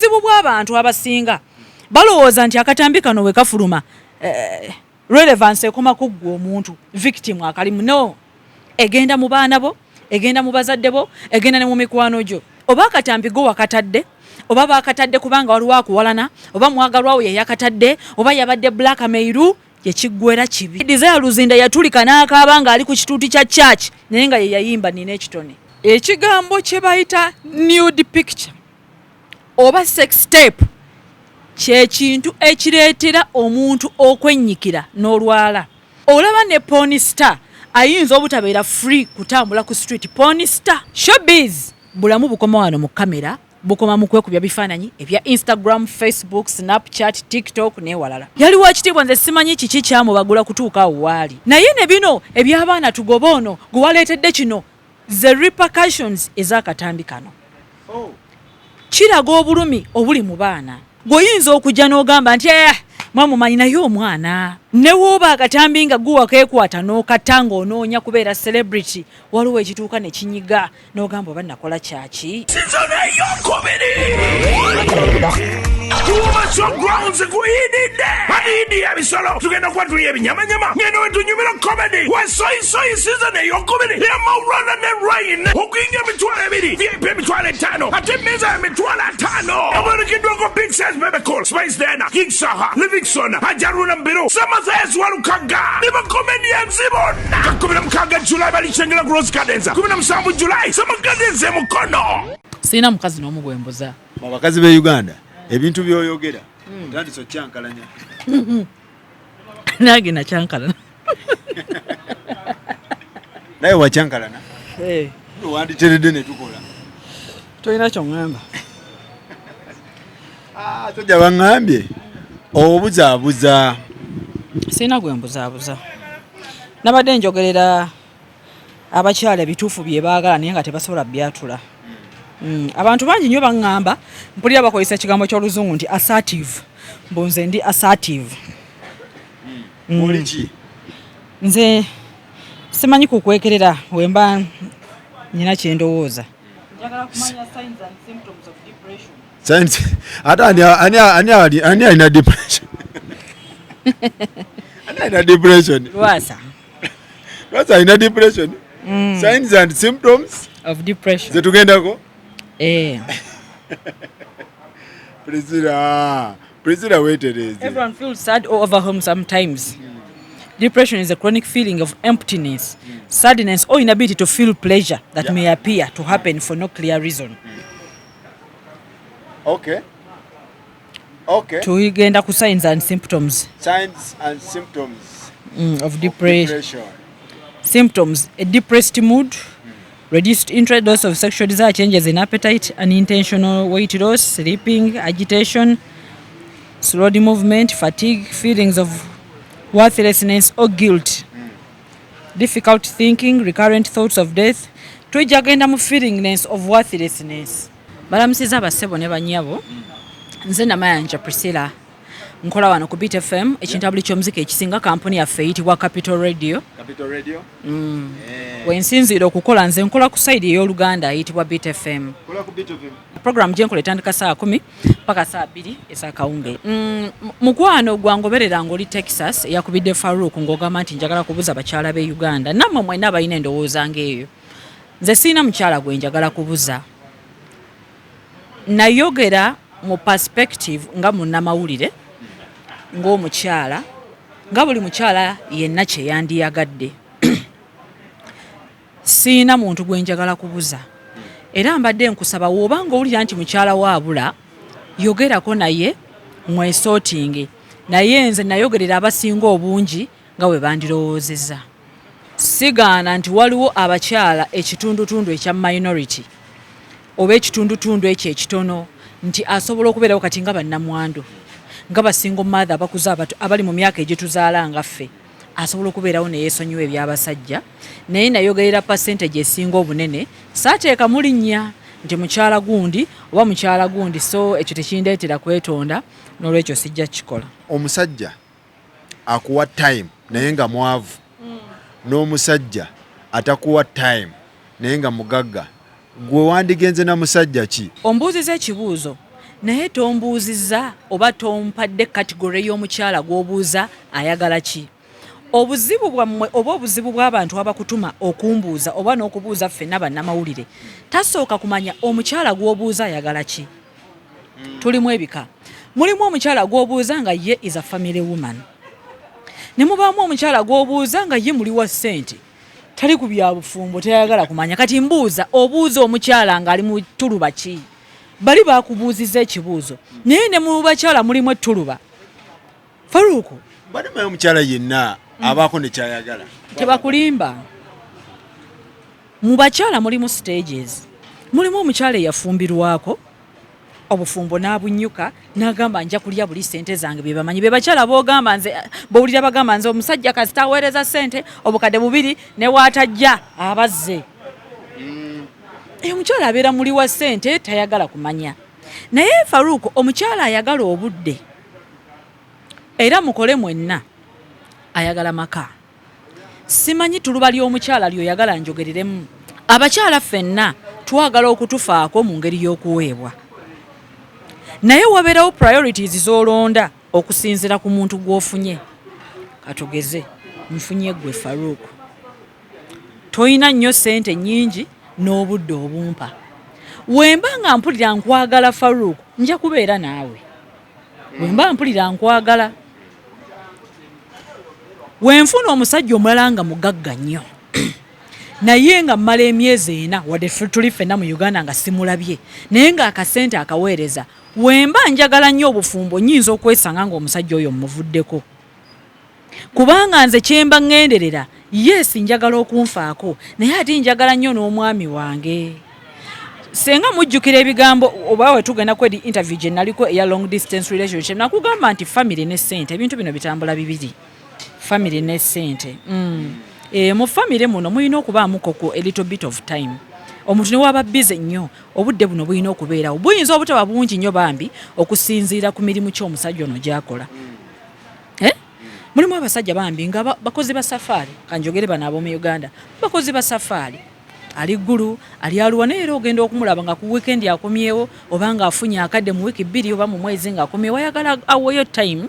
Obuzibu bw'abantu abasinga balowooza nti akatambi kano we kafuluma relevance ekoma ku ggwe omuntu victim akalimu. No, egenda mu baana bo, egenda mu bazadde bo, egenda ne mu mikwano gyo. Oba akatambi go wakatadde, oba baakatadde kubanga waliwo akuwalana, oba mwagalwawo ye yakatadde, oba yabadde blackmail, gye kiggwera kibi. Desire Luzinda yatulika n'akaaba ng'ali ku kituuti kya church naye nga ye yayimba Nina Ekitone. Ekigambo kye bayita nude picture oba sex tape kye kintu ekireetera omuntu okwennyikira n'olwala. Olaba ne porn star ayinza obutabeera free kutambula ku street. Porn star. Showbiz bulamu bukoma wano mu kamera, bukoma mu kwekubya bifaananyi ebya Instagram, Facebook, Snapchat, TikTok n'ewalala. Yali wa kitiibwa, nze simanyi kiki kyamubagula kutuuka awo waali. Naye ne bino eby'abaana tugobe ono gwe waleetedde kino, the repercussions ez'akatambi kano. Kiraga obulumi obuli mu baana. Gw'oyinza okujja n'ogamba nti mwamumanyi, naye omwana ne wooba akatambi nga guwa keekwata n'okatta ng'onoonya kubeera celebrity, waliwo ekituuka ne kinyiga n'ogamba oba nakola kyaki. Season eyokubiri Tuuma Showgrounds kuyididde adiidi ebisolo, tugenda kuba tuli ebinyamanyama ngeno wetunyumira comedy wesoyisoyi. Season eyokubiri eyamawulana ne Rain, okuyinga 20,000, VIP 50,000, ate emmeeza ya 50,000. Obonekeddwako Big Size, Bebe Cool, Spice Diana, King Saha, Livingstone, Ajaruna Mbiru, Samathes Walukaga ne bacomedians bonna. Ka 16 July balikyengera ku Rose Gardens, 17 July Summer Gardens e Mukono. Sirina mukazi n'omu gwembuza. Abakazi b'e Uganda, ebintu by'oyogera otandise okyankalanya. Nange nakyankalana. Naye wakyankalana, wanditeredde ne tukola. Tolina kyoŋŋamba. Ah, tojja baŋŋambye obuzaabuza. Sirina gwe mbuzaabuza. Nabadde njogerera abakyala ebituufu bye baagala naye nga tebasobola byatula. Abantu bangi nnyo baŋŋamba, mpulira bakozesa ekigambo ky'Oluzungu nti assertive, mbu nze ndi assertive. Oli ki? Nze simanyi kukwekerera wemba nyina kyendowooza. Njagala kumanya signs and symptoms of depression. Ate ani alina depression? Ani alina depression? Lwasa. Lwasa alina depression? Signs and symptoms of depression. Zetugendako. Eh. Priscilla, Priscilla, weetereeze. Everyone feels sad or overwhelmed sometimes. Depression is a chronic feeling of emptiness, sadness, or inability to feel pleasure that may appear to happen for no clear reason. Okay. Tugenda ku signs and symptoms. Signs and symptoms of depression. Depression. Symptoms: a depressed mood, reduced interest, loss of sexual desire, changes in appetite, unintentional weight loss, sleeping, agitation, slowed movement, fatigue, feelings of worthlessness or guilt, difficult thinking, recurrent thoughts of death. Tujja genda mu feelingness of worthlessness. Balamusiza abassebo ne bannyabo. Nze Namayanja Priscilla, nkola wano ku Beat FM, ekintabuli ky'omuziki ekisinga. Kampuni yaffe eyitibwa Capital Radio. Capital Radio. Wensinziira okukola, nze nkola ku side ey'Oluganda eyitibwa Beat FM. Kola ku Beat FM. Program gyenkola etandika saa 10 paka saa 2 ezakawunge. Mukwano gwangoberera ng'oli Texas, eyakubidde Farouk ng'ogamba nti njagala kubuza bakyala b'e Uganda, nammwe mwenna balina endowooza ng'eyo, nze siina mukyala gwe njagala kubuza. Nayogera mu perspective nga munnamawulire, ng'omukyala, nga buli mukyala yenna kye yandiyagadde. Siina muntu gwe njagala kubuza, era mbadde nkusaba woba ng'owulira nti mukyala waabula, yogerako naye mwesootinge. Naye nze nayogerera abasinga obungi nga bwe bandirowoozezza. Sigaana nti waliwo abakyala ekitundutundu ekya minority oba ekitundutundu ekyo ekitono nti asobola okubeerawo kati nga bannamwandu, nga basingle mother, abakuze abato abali mu myaka egituzaala nga ffe, asobola okubeerawo neyeesonyiwa ebyabasajja. Naye nayogerera percentage esinga obunene, saateekamu linnya nti mukyala gundi oba mukyala gundi, so ekyo tekindeetera kwetonda, n'olwekyo sijja kukikola. Omusajja akuwa time naye nga mwavu n'omusajja atakuwa time naye nga mugagga, gwe wandigenze na musajja ki? Ombuuziza ekibuuzo Naye tombuuzizza oba tompadde category y'omukyala gw'obuuza ayagala ki. Obuzibu bwammwe oba obuzibu bw'abantu abakutuma okumbuuza oba n'okubuuza ffenna bannamawulire, tasooka kumanya omukyala gw'obuuza ayagala ki. Tulimu ebika. Mulimu omukyala gw'obuuza nga ye is a family woman, ne mubaamu omukyala gw'obuuza nga ye muli wa ssente, tali ku bya bufumbo, tayagala kumanya. Kati mbuuza, obuuza omukyala ng'ali mu ttuluba ki? Bali bakubuuziza ekibuuzo, naye ne mu bakyala mulimu ettuluba, Faruku. Mbadde manyi omukyala yenna abaako nekyayagala. Tebakulimba, mu bakyala mulimu stages. Mulimu omukyala eyafumbirwako, obufumbo n'abunyuka, n'agamba nja kulya buli sente zange. Bye bamanyi be bakyala b'ogamba nze bowulira bagamba, nze omusajja kasita aweereza sente 2000 ne waatajja abazze. Eyo omukyala abeera muli wa sente, tayagala kumanya. Naye Faruuk, omukyala ayagala obudde era mukole mwenna, ayagala maka. Simanyi tuluba ly'omukyala lyoyagala njogereremu. Abakyala ffenna twagala okutufaako mu ngeri y'okuweebwa, naye wabeerawo priorities z'olonda okusinziira ku muntu gw'ofunye. Katugeze nfunye gwe Faruuk, toyina nnyo ssente nnyingi n'obudde obumpa. Wemba nga mpulira nkwagala, Faruuk, nja kubeera naawe. Wemba mpulira nkwagala, wenfuna omusajja omulala nga mugagga nnyo naye nga mmala emyezi 4 wadde tuli ffenna mu Uganda nga simulabye, naye ng'akasente akaweereza, wemba njagala nnyo obufumbo, nnyinza okwesanga ng'omusajja oyo mmuvuddeko, kubanga nze kyemba ŋŋenderera, yes, njagala okunfaako, naye ate njagala nnyo n'omwami wange. Senga mujjukira ebigambo oba we tugenda kwedi interview gye naliko eya long distance relationship, nakugamba nti family ne ssente, ebintu bino bitambula bibiri, family ne ssente. Mu family muno mulina okubaamuko ku a little bit of time. Omuntu ne waba busy nnyo, obudde buno bulina okubeerawo. Buyinza obutaba bungi nnyo bambi, okusinziira ku mirimu ky'omusajja ono gy'akola. Eh? Mulimu abasajja bambi nga bakozi ba safaari. Kanjogere bano ab'omu Uganda, bakozi ba safaari, ali Ggulu, ali Aluwa, naye era ogenda okumulaba nga ku weekend akomyewo, oba nga afunye akadde mu wiiki 2 oba mu mwezi nga akomyewo, ayagala aweeyo time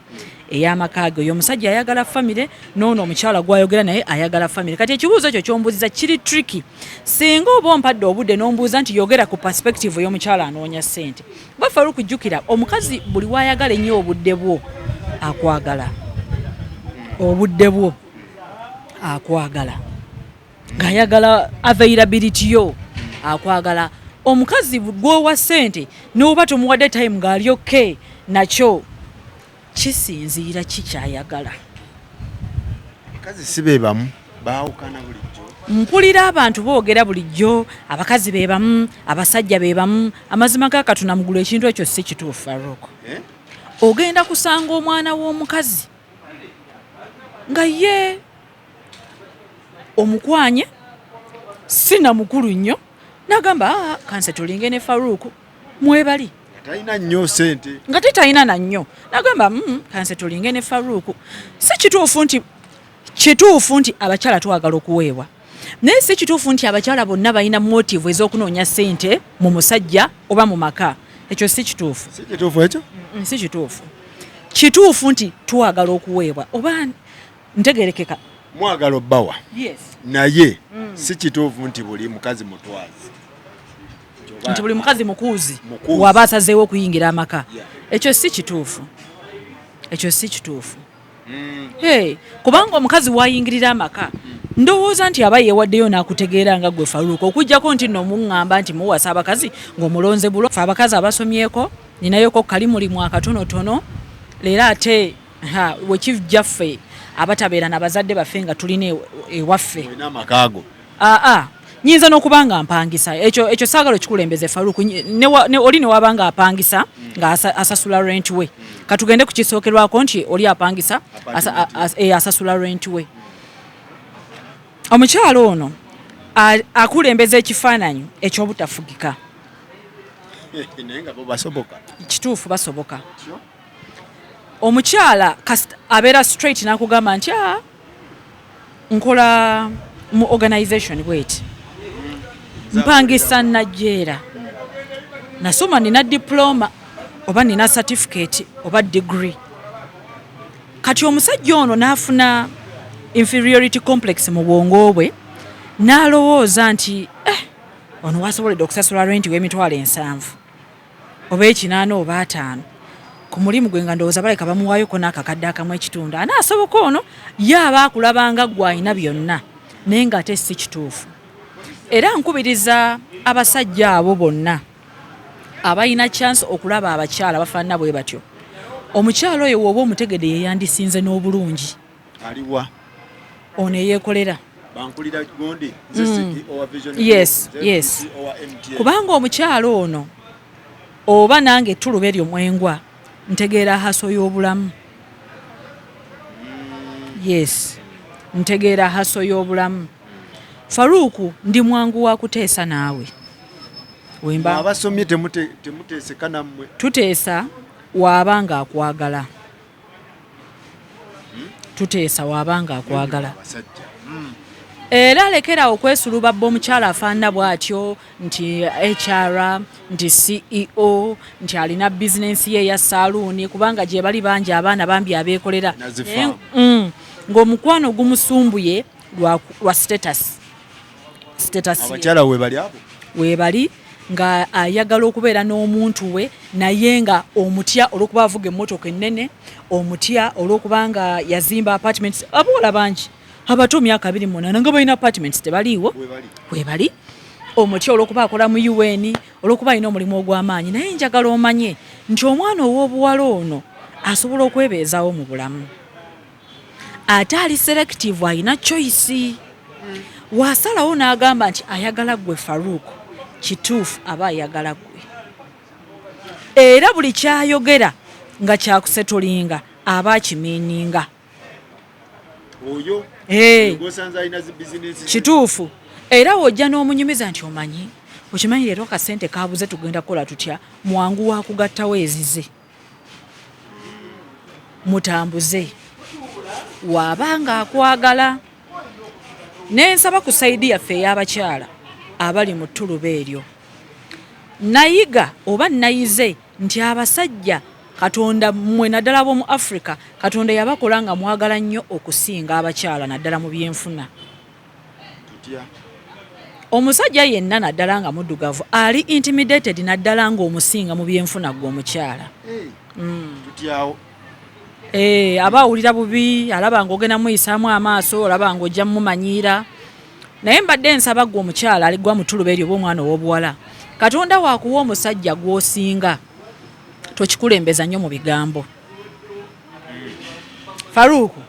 ey'amaka ge. Oyo omusajja ayagala famire, noono omukyala gwayogera naye ayagala famire. Kati ekibuuzo ekyo kyombuuziza kiri tricky. Singa oba ompadde obudde n'ombuuza nti yogera ku perspective ey'omukyala anoonya ssente, bafa olukujjukira omukazi buli wayagala ennyo obudde bwo akwagala, obudde bwo akwagala, ng'ayagala availability yo akwagala. Omukazi gwowa ssente n'oba tomuwadde time ng'ali okay nakyo, kisinziira kikyayagala. Abakazi si be bamu, baawukana bulijjo. Mpulira abantu boogera bulijjo abakazi be bamu, abasajja be bamu. Amazima ga Katonda mugulu, ekintu ekyo si kituufu, Farouk. Eh? Ogenda kusanga omwana w'omukazi nga ye omukwanye sina mukulu nnyo, nagamba, "Ah, kanse tulinge ne Faruku mwebali." Nga talina nnyo sente. Nga tetalina na nnyo, nagamba, kanse tulinge ne Faruku." Si kituufu nti, kituufu nti abakyala twagala okuweebwa, naye si kituufu nti abakyala bonna balina motive ez'okunoonya ssente mu musajja oba mu maka. Ekyo si kituufu. Si kituufu ekyo? Si kituufu. Kituufu nti twagala okuweebwa, oba ntegerekeka? Mwagala obbawa. Yes. Naye si kituufu nti buli mukazi mutwazi. Nti buli mukazi mukuuzi. Mukuuzi. Waba asazeewo okuyingira amaka. Ekyo si kituufu, ekyo si kituufu. Hey, kubanga omukazi wayingirira amaka, ndowooza nti aba yeewaddeyo n'akutegeera nga gwe Faruuka, okugjako nti nno muŋŋamba nti muwasa abakazi ng'omulonze bulo. Fe abakazi abasomyeko, ninayoko kali mulimu akatonotono leero, ate ha, wekijja ffe abatabeera na bazadde baffe nga tulina ewaffe. Olina amakaago. Aa, nyinza n'okuba nga mpangisa. Ekyo saagala okikulembeze, Faruku. Oli newaba nga apangisa nga asasula rent we, katugende ku kisookerwako nti oli apangisa asasula rent we. Omukyalo ono akulembeza ekifaananyi eky'obutafugika. Naye nga bo basoboka. Kituufu, basoboka. Omukyala abeera straight n'akugamba nti, "Ah, nkola mu organization bweti, mpangisa Najjeera, nasoma, nina diploma." Oba nina certificate oba degree. Kati omusajja ono n'afuna inferiority complex mu bwongo bwe, n'alowooza nti ono wasoboledde okusasula renti w'emitwalo 70 oba 80 oba 50 ku mulimu gwe, nga ndowooza baleka bamuwaayoko n'akakadde akamu ekitundu, anaasoboka ono ye aba akulabanga gwe alina byonna, naye ng'ate si kituufu. Era nkubiriza abasajja abo bonna abalina chance okulaba abakyala bafaanana bwe batyo, omukyala oyo w'oba omutegedde, yeyandisinze n'obulungi. Aliwa? Ono eyeekolera. Bankulira gundi, nze CEO wa Vision Group, nze CEO wa MTN. Kubanga omukyala ono, oba nange ettuluba eryo mwengwa, ntegeera hustle y'obulamu. Yes, ntegeera hustle y'obulamu. Faruuku, ndi mwangu wa kuteesa naawe wemba. Abasomye temuteeseka nammwe? Tuteesa waaba nga akwagala, tuteesa waaba nga akwagala. Abasajja. Era alekera okwesulubabba omukyala afaanana bw'atyo nti HR, nti CEO, nti alina bizinensi ye eya saaluuni, kubanga gye bali bangi abaana bambi abeekolera. Nazifaamu. Ng'omukwano gumusumbuye lwa status ye. Abakyala we bali abo. Weebali nga ayagala okubeera n'omuntu we, naye nga omutya olw'okuba avuga emmotoka ennene, omutya olw'okuba nga yazimba apartments. Abawala bangi abato myaka 28 nga balina apartments, tebaliiwo? Webali. Webali. Omutya olw'okuba akola mu UN, olw'okuba alina omulimu ogw'amaanyi, naye njagala omanye nti omwana ow'obuwala ono asobola okwebeezaawo mu bulamu, ate ali selective, alina choice. Wasalawo n'agamba nti ayagala ggwe Farouk, kituufu aba ayagala ggwe, era buli kyayogera nga kyakusettlinga aba akimeaninga. Oyo gwosanze alina zi bizinesi. Kituufu. Era wojja n'omunyumiza nti omanyi, okimanyi leero akasente kabuze, tugenda kukola tutya, mwangu wa kugattawo ezize mutambuze waaba nga akwagala. Nensaba ku side yaffe ey'abakyala abali mu ttuluba eryo, nayiga oba nayize nti abasajja, Katonda mmwe naddala ab'omu Africa, Katonda yabakola nga mwagala nnyo okusinga abakyala, naddala mu byenfuna. Tutya? Omusajja yenna, naddala nga muddugavu, ali intimidated, naddala ng'omusinga mu byenfuna gwe omukyala. Tutyawo? Aba awulira bubi, alaba ng'ogenda muyisaamu amaaso, olaba ng'ojja mumumanyiira. Naye mbadde nsaba gwe omukyala aligwa mu ttuluba eryo oba omwana ow'obuwala, Katonda waakuwa omusajja gw'osinga, tokikulembeza nnyo mu bigambo. Faruuku,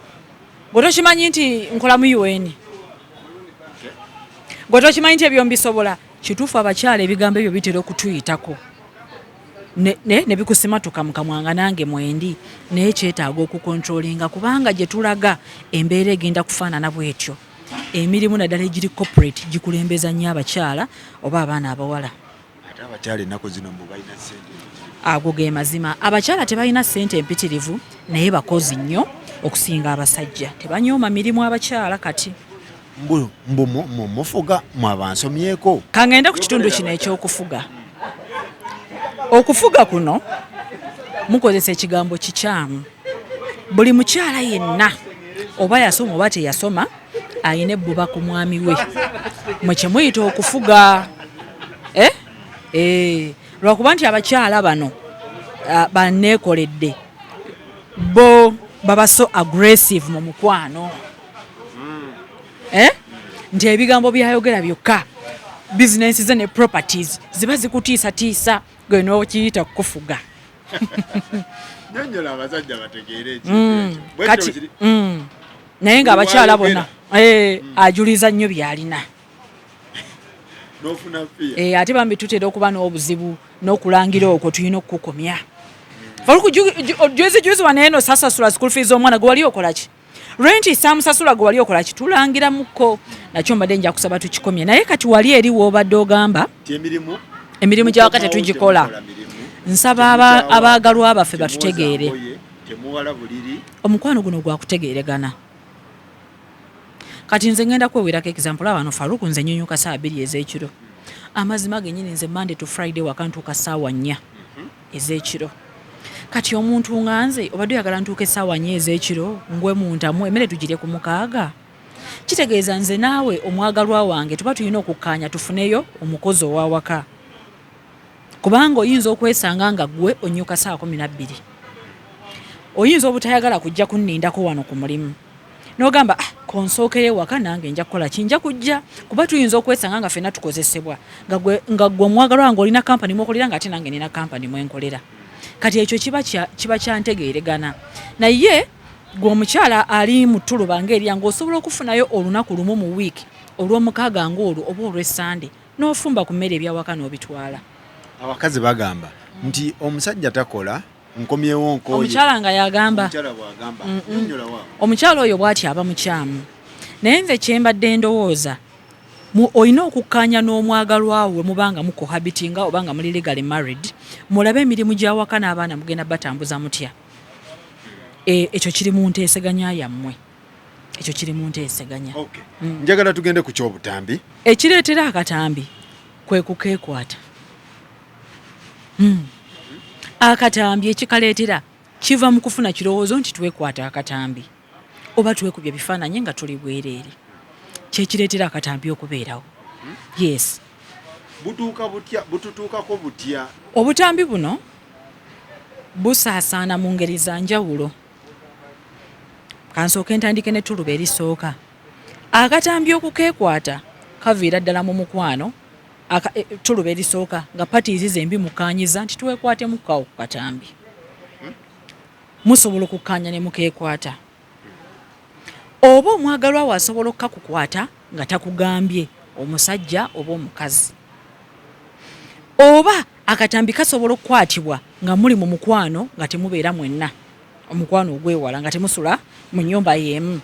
gwe tokimanyi nti nkola mu UN, gwe tokimanyi nti ebyo mbisobola. Kituufu, abakyala ebigambo ebyo bitera okutuyitako ne bikusimatuka mu kamwa, nga nange mwendi, naye kyetaaga okucontrollinga, kubanga gye tulaga embeera egenda kufaanana bwetyo. Emirimu naddala egiri corporate gikulembeza nnyo abakyala oba abaana abawala. Ate abakyala ennaku zino mbu balina ssente. Ago ge mazima. Abakyala tebalina ssente empitirivu, naye bakozi nnyo okusinga abasajja. Tebanyooma mirimu abakyala kati. Mbu mufuga mwabansomyeko. Kangende ku kitundu kino ekyokufuga. Okufuga kuno mukozesa ekigambo kikyamu. Buli mukyala yenna, oba yasoma oba teyasoma, ayina ebbuba ku mwami we. Mwe kyemuyita okufuga, eh? Lwakuba nti abakyala bano baneekoledde, bo baba so aggressive mu mukwano, eh? Nti ebigambo byayogera byokka, bizinensi ze ne properties ziba zikutiisatiisa, gwe n'okiyita kukufuga. Nyonyola abasajja bategeere ekintu ekyo. Bwe Kati kityo kiri. Naye ng'abakyala bonna Bw'ayogera. Ajuliza nnyo byalina. N'ofuna fear. Ate bambi tutera okuba n'obuzibu n'okulangira okwo tulina okukukomya. Juzi juzi wano eno sasasula school fees omwana, gwe wali okola ki? Rent saamusasula, gwe wali okola ki? Tulangiramuko nakyo, mbadde nja kusaba tukikomye. Naye kati wali eri w'obadde ogamba Nti emirimu emirimu gyawaka mukomawo, tetugikola. temukola mirimu, Nsaba temukyawa, abaagalwa baffe temwoza batutegeere. ngoye, temuwala buliri. Omukwano guno gwakutegeeregana. Kati nze ngenda kwewerako example abano. Faruku, nze nyunyuka saa 2 ez'ekiro. Amazima genyini, nze Monday to Friday waka ntuuka saawa 4 ez'ekiro. Kati omuntu nga nze obadde oyagala ntuuka essaawa 4 ez'ekiro ngwe mu ntamu, emmere tugirye ku 6. Kitegeeza nze naawe omwagalwa wange tuba tulina okukkaanya tufuneyo omukozi ow'awaka, kubanga oyinza okwesanga nga ggwe onnyuka ssaawa 12, oyinza obutayagala kujja kunnindako wano ku mulimu, n'ogamba konsookeyo ewaka nange nja kukola ki, nja kujja, kuba tuyinza okwesanga nga ffenna tukozesebwa, nga gwe omwagalwa wange olina kampani mwokolera nga ate nange nina kampani mwenkolera. Kati ekyo kiba kyantegeeregana. Naye gwe omukyala ali mu ttuluba ng'erya ng'osobola okufunayo olunaku lumu mu wiiki olw'omukaaga ng'olwo oba olw'essande n'ofumba ku mmere ebyawaka n'obitwala. Abakazi bagamba nti omusajja takola, nkomyewo nkooye. Omukyala nga yagamba. Omukyala bw'agamba. Nnyonnyola waawo. Omukyala oyo bw'atyo aba mukyamu. Naye nze kye mbadde ndowooza, olina okukkaanya n'omwagalwa wo we muba nga mucohabitinga oba nga muli legally married, mulabe emirimu gy'awaka n'abaana mugenda batambuza mutya. Ekyo kiri mu nteeseganya yammwe. Ekyo kiri mu nteeseganya. Okay. Njagala tugende ku ky'obutambi. Ekireetera akatambi kwe kukeekwata. Akatambi ekikaleetera kiva mu kufuna kirowoozo nti twekwata akatambi oba twekubye ebifaananyi nga tuli bwereere, kyekireetera akatambi okubeerawo. Yes. Butuuka butya, bututuukako butya? Obutambi buno busaasaana mu ngeri za njawulo. Kansooke ntandike ne ttuluba erisooka. Akatambi okukeekwata kaviira ddala mu mukwano. Ttuluba erisooka nga parties zembi mukkaanyiza nti twekwatemu kawo ku katambi, musobola okukkaanya ne mukeekwata. Oba omwagalwa wo asobola okukakukwata nga takugambye, omusajja oba omukazi. Oba akatambi kasobola okukwatibwa nga muli mu mukwano nga temubeera mwenna, omukwano ogwewala nga temusula mu nnyumba y'emu.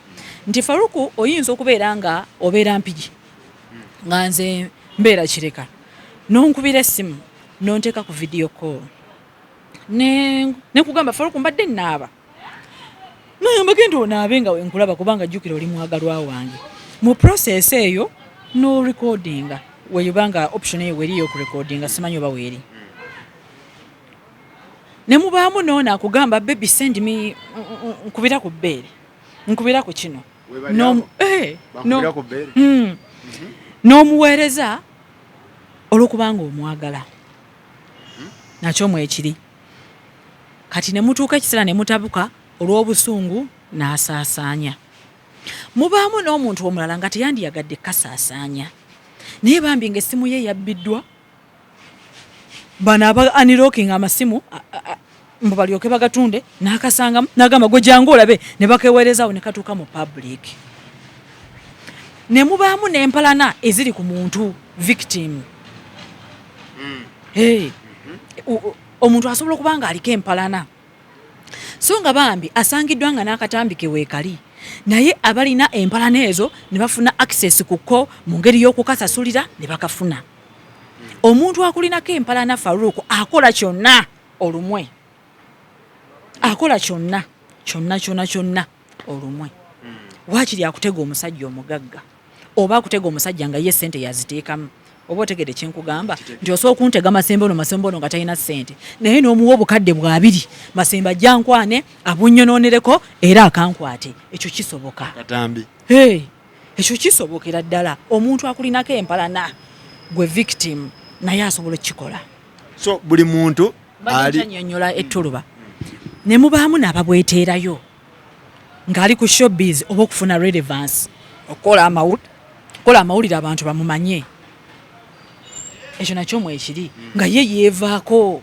Nti Faruku oyinza okubeera nga obeera Mpigi nga nze mbeera Kireka, n'onkubira essimu n'onteeka ku video call ne nkugamba Faruku mbadde nnaaba, nayamba genda onaabe nga wenkulaba kubanga jjukira oli mwagalwa wange. Mu process eyo no recordinga, weyubanga option eyo weri y'okurecordinga, simanyi oba weeri. Ne mubaamu n'ono akugamba baby send me, nkubira ku bbeere, nkubira ku kino. N'omuweereza olw'okubanga omwagala, nakyo mwekiri. Kati ne mutuuka ekiseera ne mutabuka olw'obusungu n'asaasaanya. Mubaamu n'omuntu omulala nga teyandiyagadde kasaasaanya, naye bambi ng'essimu ye yabbiddwa. Bano aba unlocking amasimu mbu balyoke bagatunde, n'akasangamu n'agamba gwe jangu olabe, ne bakeweerezaawo ne katuuka mu public. Ne mubaamu n'empalana eziri ku muntu victim. Hey. Omuntu asobola okuba nga aliko empalana, so nga bambi asangiddwa nga n'akatambi ke weekali, naye abalina empalana ezo ne bafuna access ku ko mu ngeri y'okukasasulira ne bakafuna. Omuntu akulinako empalana Farouk akola kyonna olumwe, akola kyonna kyonna kyonna kyonna olumwe. Waakiri akutega omusajja omugagga oba akutega omusajja nga ye ssente yaziteekamu. Oba otegedde kye nkugamba nti osobola okuntega Masembe ono, Masembe ono nga talina ssente, naye n'omuwa obukadde bwa 2, Masembe ajja nkwane abunnyononereko era akankwate. Ekyo kisoboka. Katambi. Hey, ekyo kisobokera ddala. Omuntu akulinako empalana gwe victim naye asobola okukikola. So buli muntu ali nnyonnyola ettuluba ne mubaamu n'ababweteerayo ng'ali ku showbiz oba okufuna relevance, okukola amawulire abantu bamumanye. Ekyo nakyo mwekiri nga ye yeevaako.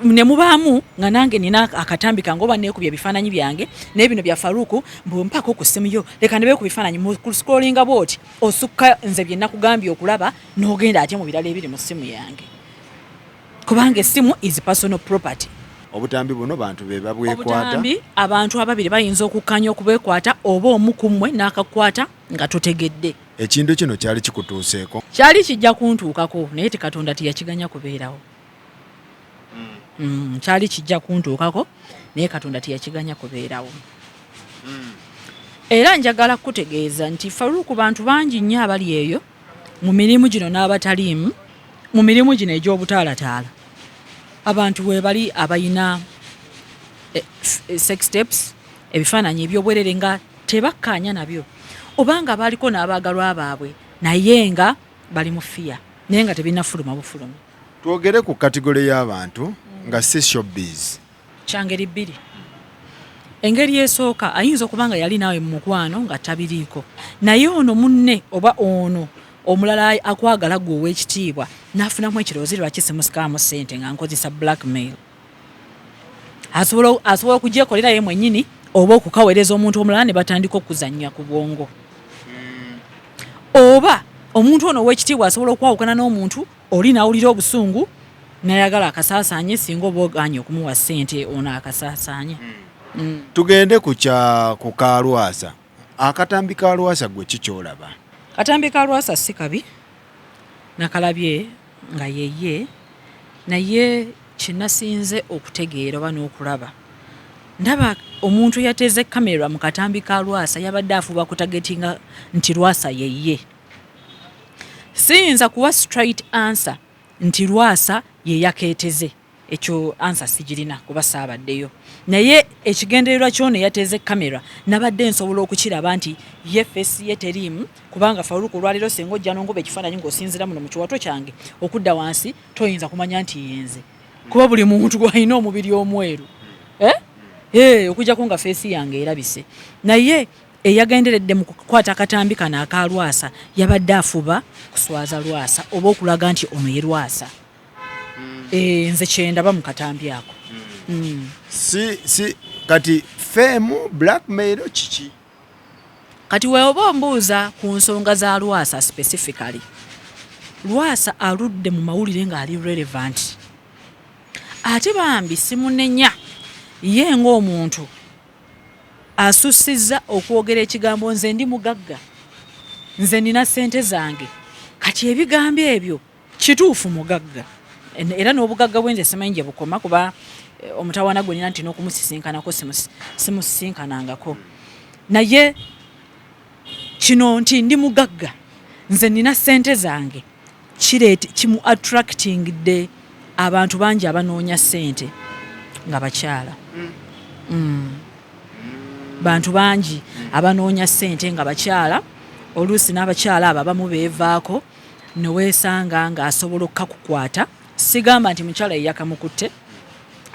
Ne mubaamu nga nange nina akatambi kange oba neekubye ebifaananyi byange, naye bino bya Faruku mbu mpaako ku ssimu yo, leka ndebe ku bifaananyi. Mu kuscrollinga bw'oti osukka nze bye nakugambye okulaba n'ogenda ate mu birala ebiri mu ssimu yange, kubanga essimu is personal property. Obutambi buno bantu be babwekwata. Obutambi abantu ababiri bayinza okukkanya okubekwata, oba omu ku mmwe n'akakwata nga totegedde. Ekintu kino kyali kikutuuseeko? Kyali kijja kuntuukako, naye ti Katonda teyakiganya kubeerawo. Kyali kijja kuntuukako, naye Katonda teyakiganya kubeerawo. Era njagala kukutegeeza nti Faruku bantu bangi nnyo abali eyo mu mirimu gino n'abataliimu Mu mirimu gino egy'obutaalataala, abantu weebali abalina sex tapes, ebifaananyi ebyobwerere nga tebakkaanya nabyo, oba nga baaliko n'abaagalwa baabwe naye nga bali mu fiya, naye nga tebinafuluma bufulumi. Twogere ku category y'abantu nga si showbiz. Kyangeri bbiri. Engeri esooka, ayinza okuba nga yali naawe mu mukwano nga tabiriiko, naye ono munne oba ono omulala akwagala gwe ow'ekitiibwa n'afunamu ekirowoozo, lwaki simusikaamu ssente nga nkozesa blackmail? Asobola okugyekolera ye mwennyini oba okukaweereza omuntu omulala ne batandika okuzannya ku bwongo. Oba omuntu ono ow'ekitiibwa asobola okwawukana n'omuntu oli n'awulira obusungu n'ayagala akasaasaanye, singa oba ogaanye okumuwa ssente ono akasaasaanye. Tugende ku kya ku ka Lwasa. Akatambi ka Lwasa, gwe kikyolaba? Katambi ka Lwasa si kabi, nakalabye nga yeye, naye kyenasinze okutegeera oba n'okulaba, ndaba omuntu eyateeze kamera mu katambi ka Lwasa yabadde afuba kutargetinga nti Lwasa yeye. Siyinza kuwa straight answer nti Lwasa ye yakeeteze, ekyo answer sigirina kuba saabaddeyo, naye ekigendererwa kyono eyateeze kamera nabadde nsobola okukiraba nti ye face ye teriimu, kubanga Faruku, olwaleero singa ojja nongoba ekifaananyi ng'osinzira muno mu kiwato kyange okudda wansi, toyinza kumanya nti yenze, kuba buli muntu alina omubiri omweru, eh? Eh, okujjako nga face yange erabise. Naye eyagenderedde mu kukwata akatambi kano aka Lwasa yabadde afuba kuswaza Lwasa oba okulaga nti ono ye Lwasa. Nze kyendaba mu katambi ako. Si kati fame, blackmail, kiki? Kati weoba ombuuza ku nsonga za Lwasa specifically, Lwasa aludde mu mawulire ng'ali relevant, ate bambi simunenya ye ng'omuntu asussizza okwogera ekigambo "nze ndi mugagga, nze nina ssente zange". Kati ebigambo ebyo, kituufu mugagga, era n'obugagga bwe nze simanyi gye bukoma, kuba omutawaana gwe nina nti n'okumusisinkanako simusisinkanangako. Naye kino nti "ndi mugagga, nze nina ssente zange" kireete kimu attractingidde abantu bangi abanoonya ssente nga bakyala. Bantu bangi abanoonya ssente nga bakyala, oluusi n'abakyala abo abamu beevaako, neweesanga ng'asobola okukakukwata. Sigamba nti mukyala ye yakamukutte,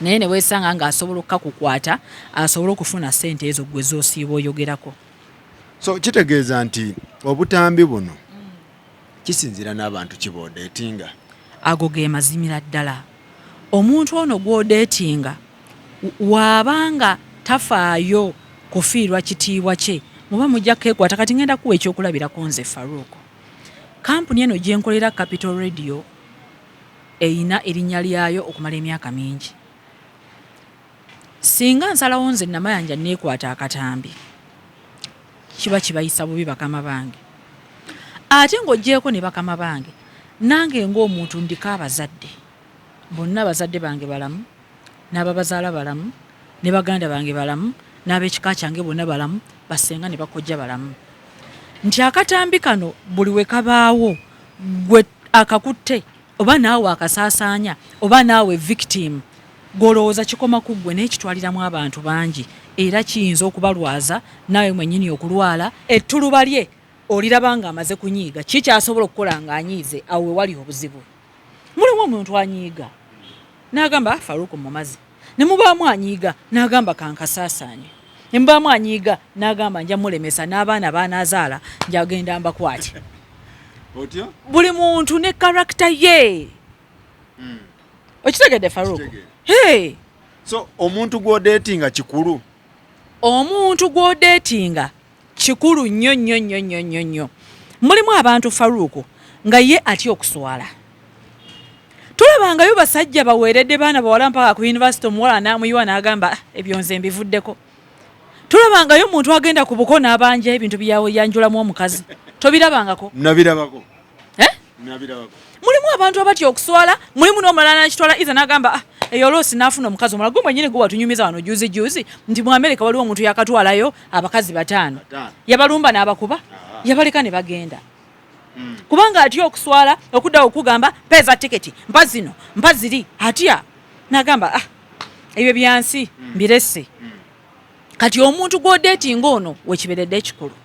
naye neweesanga ng'asobola okukakukwata asobole okufuna ssente ezo gwe z'osiiba oyogerako. So kitegeeza nti obutambi buno kisinziira n'abantu kibodatinga? Ago ge mazimira ddala. Omuntu ono gw'odatinga waabanga tafaayo kufiirwa kitiibwa kye, muba mujja keekwata. Kati ngenda kuwa ekyokulabirako. Nze Faruuko, kampuni eno gye nkolera, Capital Radio, eyina erinnya lyayo okumala emyaka mingi. Singa nsalawo nze Namayanja neekwata akatambi, kiba kibayisa bubi bakama bange. Ate ng'oggyeeko ne bakama bange, nange ng'omuntu ndiko abazadde. Bonna abazadde bange balamu, n'ababazaala balamu, ne baganda bange balamu, n'ab'ekika kyange bonna balamu, basenga ne bakojja balamu. Nti akatambi kano buli we kabaawo, gwe akakutte oba naawe akasaasaanya oba naawe victim, gw'olowooza kikoma ku ggwe, naye kitwaliramu abantu bangi, era kiyinza okubalwaza, naawe mwennyini okulwala. Ettuluba lye oliraba ng'amaze kunyiiga. Ki kyasobola okukola ng'anyiize? Awo we wali obuzibu. Mulimu omuntu anyiiga n'agamba, "Ah, Faruku mumaze," ne mubaamu anyiiga n'agamba, "Kankasaasaanye," ne mubaamu anyiiga n'agamba, "Nja mulemesa n'abaana baanaazaala, njagenda mbakwate." Otyo. Buli muntu ne character ye. Okitegedde, Faruku? Kitegedde. Hey! So omuntu gw'odatinga kikulu? Omuntu gw'odatinga kikulu nnyo nnyo nnyo nnyo nnyo nnyo. Mulimu abantu, Faruku, nga ye atya okuswala. Tulabangayo basajja baweeredde baana bawala mpaka ku university, omuwala n'amuyiwa n'agamba, "Ah, ebyo nze mbivuddeko." Tulabangayo omuntu agenda ku buko n'abanja ebintu byayanjulamu omukazi. Tobirabangako? Nabirabako. Eh? Nabirabako. Mulimu abantu abatya okuswala, mulimu n'omulala nakitwala iza n'agamba, "Ah, eyo loosi," n'afuna omukazi omulala. Gwe mwennyini gwe watunyumiza wano juzi juzi nti mu Amerika waliwo omuntu yakatwalayo abakazi bataano. Bataano. Yabalumba n'abakuba, yabaleka ne bagenda. Kubanga atya okuswala okuddawo okugamba mpeeza tiketi, mpa zino, mpa ziri, atya nagamba, ah, ebyo byansi mbirese. Kati omuntu gw'odatinga ono wekiberedde ekikulu.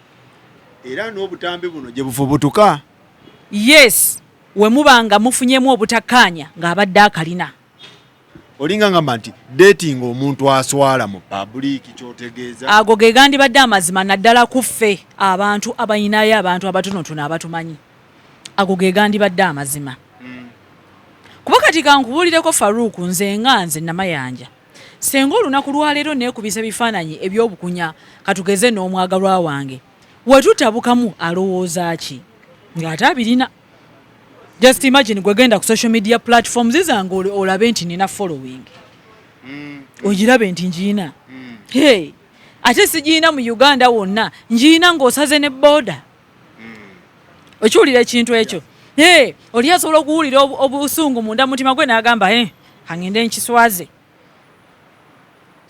Era n'obutambi buno gye bufubutuka. Yes, we muba nga mufunyemu obutakkaanya ng'abadde akalina. Olinga ngamba nti dating omuntu aswala mu public, kyotegeeza? Ago ge gandibadde amazima, naddala ku ffe abantu abalinayo abantu abatonotono abatumanyi. Ago ge gandibadde amazima. Kuba kati kankubuulireko, Faruuku, nze nga nze Namayanja, senga olunaku lwaleero neekubisa ebifaananyi ebyobukunya, katugeze n'omwagalwa wange, wetutabukamu alowooza ki ng'ate abirina? Just imagine, gwe genda ku social media platforms zange olabe nti nina following, ogirabe nti ngiina. Hey, ate sigiina mu Uganda wonna, ngiina ng'osaze ne border. Okiwulira ekintu ekyo? Hey, oli asobola okuwulira obusungu munda mutima gwe n'agamba, hey, kangende nkiswaze.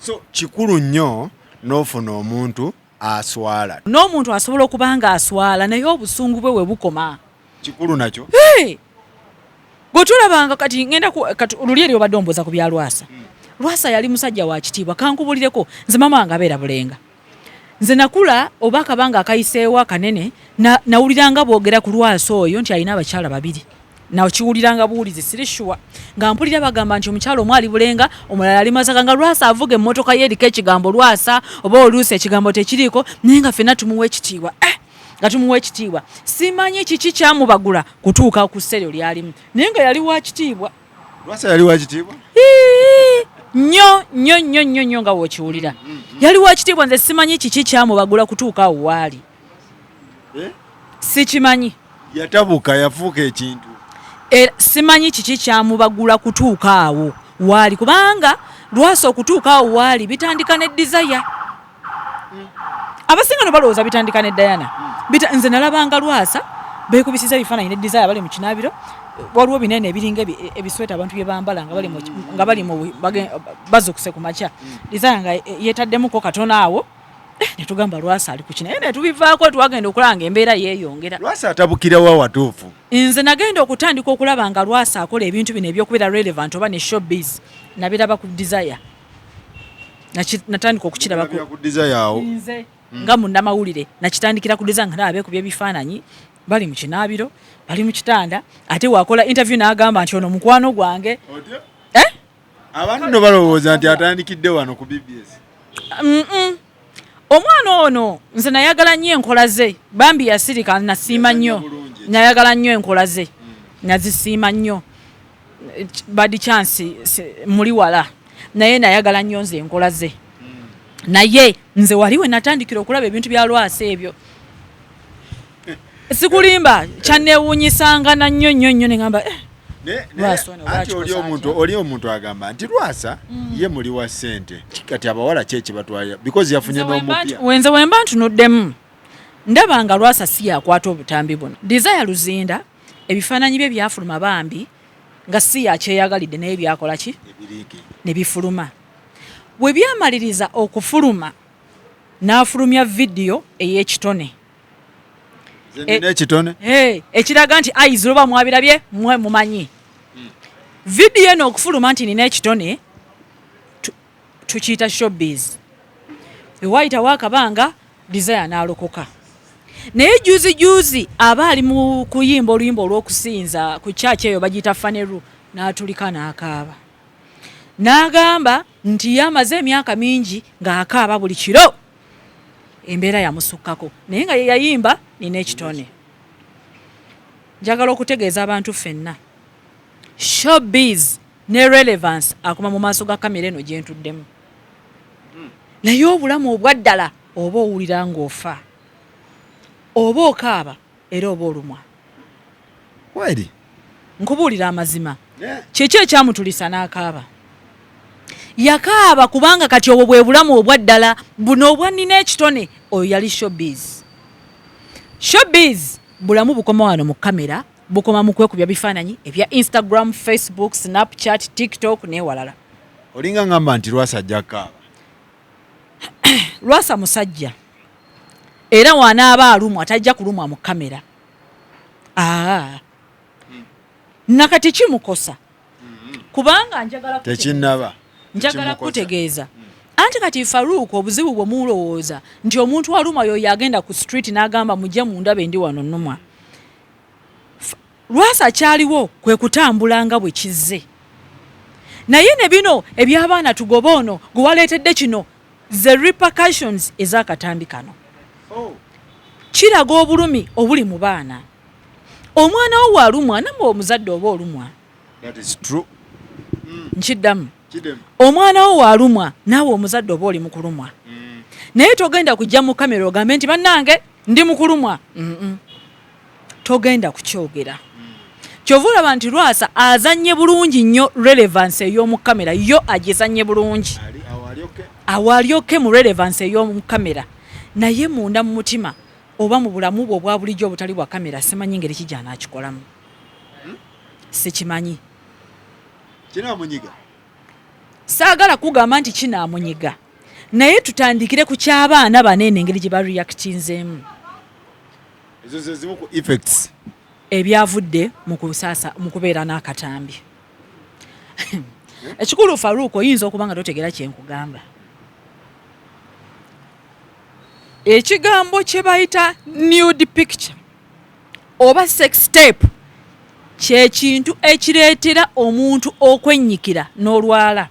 So kikulu nnyo n'ofuna omuntu aswala. N'omuntu asobola okuba nga aswala, naye obusungu bwe we bukoma. Kikulu nakyo. Hey! Gwe tulabanga kati ngenda kati luli eri obadde ombuuza ku bya Lwasa. Lwasa yali musajja wa kitiibwa. Kankubulireko, nze mama wange abeera Bulenga. Nze nakula oba akabanga akayiseewo akanene nawuliranga boogera ku Lwasa oyo nti alina abakyala babiri. Nakiwuliranga buwulizi, siri sure, nga mpulira bagamba nti omukyala omu ali Bulenga, omulala ali Masaka, nga Lwasa avuga emmotoka ye eriko ekigambo Lwasa, oba oluusi ekigambo tekiriiko, naye nga ffenna tumuwa ekitiibwa, nga tumuwa ekitiibwa. Simanyi kiki kyamubagula kutuuka ku sseryo lyalimu, naye nga yali wa kitiibwa. Lwasa yali wa kitiibwa? Nnyo nnyo nnyo nnyo nnyo, nga wokiwulira yali wa kitiibwa. Nze simanyi kiki kyamubagula kutuuka awo waali. Eh? Sikimanyi. Yatabuka, yafuuka ekintu. Era simanyi kiki kyamubagula kutuuka awo waali, kubanga Lwasa okutuuka awo waali bitandika ne Desire. Abasinga no balowooza bitandika ne Diana. Nze nalabanga Lwasa beekubisiza ebifaananyi ne Desire bali mu kinaabiro. Waliwo binene ebiringa ebisweta abantu bye bambala nga bali mu bazukuse ku makya. Desire nga yeetaddemuko katono awo, ne tugamba Lwasa ali ku kina, naye ne tubivaako. Twagenda okulaba nga embeera yeeyongera. Lwasa atabukira wa watuufu? Nze nagenda okutandika okulaba nga Lwasa akola ebintu bino ebyokubeera relevant oba ne showbiz, nabiraba ku Desire. Natandika okukiraba ku Desire awo. Nze nga munnamawulire nakitandikira ku Desire, nga ndaba beekubya ebifaananyi bali mu kinaabiro, bali mu kitanda, ate wakola interview n'agamba nti ono mukwano gwange. Eh? Abantu no balowooza nti atandikidde wano ku BBS. Omwana ono nze nayagala nnyo enkola ze, bambi yasirika, nasiima nnyo, nayagala nnyo enkola ze, nazisiima nnyo. Bad chance muli wala, naye nayagala nnyo nze enkola ze. Naye nze wali we natandikira okulaba ebintu bya Lwasa ebyo, sikulimba, kyanneewuunyisanga na nnyo nnyo nnyo, neŋamba eh, Anti oli omuntu agamba nti Lwasa ye muli wa ssente. Kati abawala ki ekibatwalira? Because yafunye n'omupya. Wenze wemba ntunuddemu ndaba nga Lwasa si yakwata obutambi buno. Desire Luzinda ebifaananyi bye byafuluma bambi nga si yakyeyagalidde, naye byakola ki ne bifuluma. Bwe byamaliriza okufuluma, n'afulumya vidiyo ey'ekitone. Ekitone ekiraga nti aizi oba mwabirabye mwe mumanyi vidiyo eno okufuluma nti nina ekitone, tukiyita showbiz. Ewayitawo akabanga Desire n'alokoka, naye juzi juzi aba ali mu kuyimba oluyimba olw'okusinza ku kyaki eyo bagiyita Faneru, n'atulika n'akaaba, n'agamba nti ye amaze emyaka mingi ng'akaaba buli kiro, embeera yamusukkako, naye nga ye yayimba nina ekitone. Njagala okutegeeza abantu ffenna, showbiz ne relevance akoma mu maaso ga kamera eno gye ntuddemu, naye obulamu obwaddala oba owulira ng'ofa, oba okaaba, era oba olumwa. Kweri. Nkubuulira amazima, kiki ekyamutulisa n'akaaba? Yakaaba kubanga kati obwo bwe bulamu obwaddala buno obwannina ekitone. Oyo yali showbiz. Showbiz bulamu bukoma wano mu kamera, bukoma mu kwekubya bifaananyi ebya Instagram, Facebook, Snapchat, TikTok n'ewalala. Olinga ngamba nti Lwasa ajja kaaba. Lwasa musajja, era wanaaba alumwa tajja kulumwa mu kamera. Aa, nakati kimukosa kubanga njagala Tekinnaba. Njagala Tekimukosa. kutegeeza anti kati Faruuk, obuzibu bwe mulowooza nti omuntu aluma yoyo agenda ku street n'agamba, "Mujje mundabe, ndi wano nnumwa." Lwasa akyaliwo kwe kutambula nga bwe kizze, naye ne bino eby'abaana tugoba ono gwe waleetedde kino, the repercussions ez'akatambi kano kiraga obulumi obuli mu baana. Omwana wo waalumwa, nammwe omuzadde oba olumwa. That is true. Nkiddamu. Kidemu. Omwana wo waalumwa, naawe omuzadde oba oli mu kulumwa, naye togenda kujja mu kamera ogambe nti, "Bannange, ndi mu kulumwa." Togenda kukyogera. Kyova olaba nti Lwasa azannye bulungi nnyo relevance ey'omu kamera, yo agizannye bulungi. Ali awo ali okay. Awo alyoke mu relevance ey'omu kamera, naye munda mu mutima oba mu bulamu bwe obwa bulijjo obutali bwa kamera, simanyi ngeri ki gy'anaakikolamu, sikimanyi. Kinaamunyiga. Saagala kugamba nti kinaamunyiga, naye tutandikire ku ky'abaana baneeno, engeri gye bareactinzeemu. Ezo ze zimu ku effects. Ebyavudde mu kusaasa mu kubeera n'akatambi. Ekikulu, Faruuk, oyinza okuba nga totegeera kyenkugamba. Ekigambo kye bayita nude picture oba sex tape kyekintu ekireetera omuntu okwennyikira n'olwala.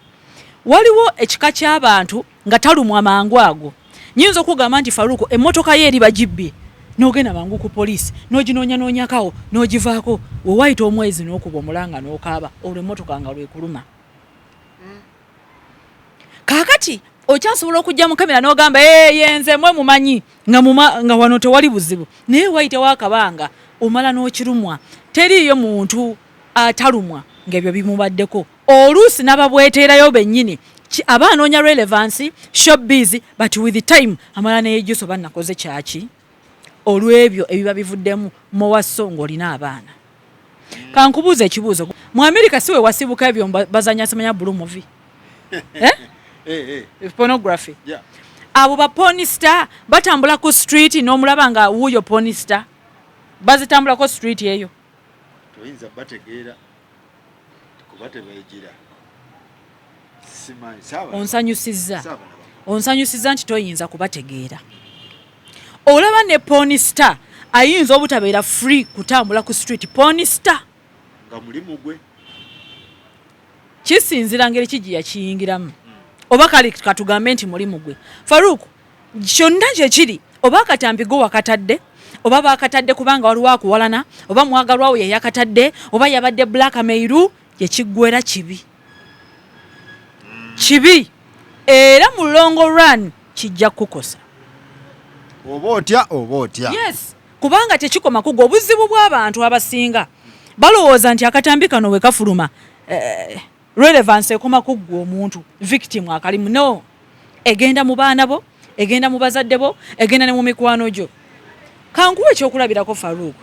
Waliwo ekika ky'abantu nga talumwa mangu ago. Nyinza okugamba nti Faruuku emmotoka ye eri bagibbye, n'ogenda mangu ku poliisi n'oginoonyanoonyakawo n'ogivaako, we wayita omwezi n'okuba omulanga n'okaaba olwo emmotoka nga lwekuluma. Kaakati okyasobola okujja mu kamera n'ogamba, "Yenze, mwe mumanyi," nga, nga wano tewali buzibu, naye wayitewo akabanga omala n'okirumwa. Teriiyo muntu atalumwa ng'ebyo bimubaddeko. Oluusi n'ababweteerayo bennyini aba anoonya relevance, showbiz, but with time amala neyejjusa oba nakoze kyaki olw'ebyo ebiba bivuddemu mowaso ng'olina abaana. Kankubuuza ekibuuzo: mu America si we wasibuka ebyo bazanya simanya blue movie, eh? Eh, eh. Pornography. Yeah. Abo ba pornstar batambula ku street n'omulaba nga wuuyo pornstar, bazitambulako street eyo. Toyinza bategeera kuba tebeegira. Simanyi saaba. Onsanyusizza. Saaba nabo. Onsanyusizza nti toyinza kubategeera. Olaba ne pornstar ayinza obutabeera free kutambula ku street, pornstar. Nga mulimu gwe. Kisinzira ngeri ki gye yakiyingiramu, oba kale katugambe nti mulimu gwe. Faruuk, kyonna kyekiri, oba akatambi go wakatadde oba bakatadde kubanga waliwo akuwalana, oba mwagalwawo yeyakatadde, oba yabadde blackmail, gyekiggwera kibi kibi, era mu long run kijja kukukosa. Oba otya oba otya. Yes, kubanga tekikoma kugwa. Obuzibu bw'abantu abasinga balowooza nti akatambi kano we kafuluma, relevance ekoma kuggwa omuntu victim akalimu. No, egenda mu baana bo, egenda mu bazadde bo, egenda ne mu mikwano gyo. Kankuwa ekyokulabirako, Faruuk.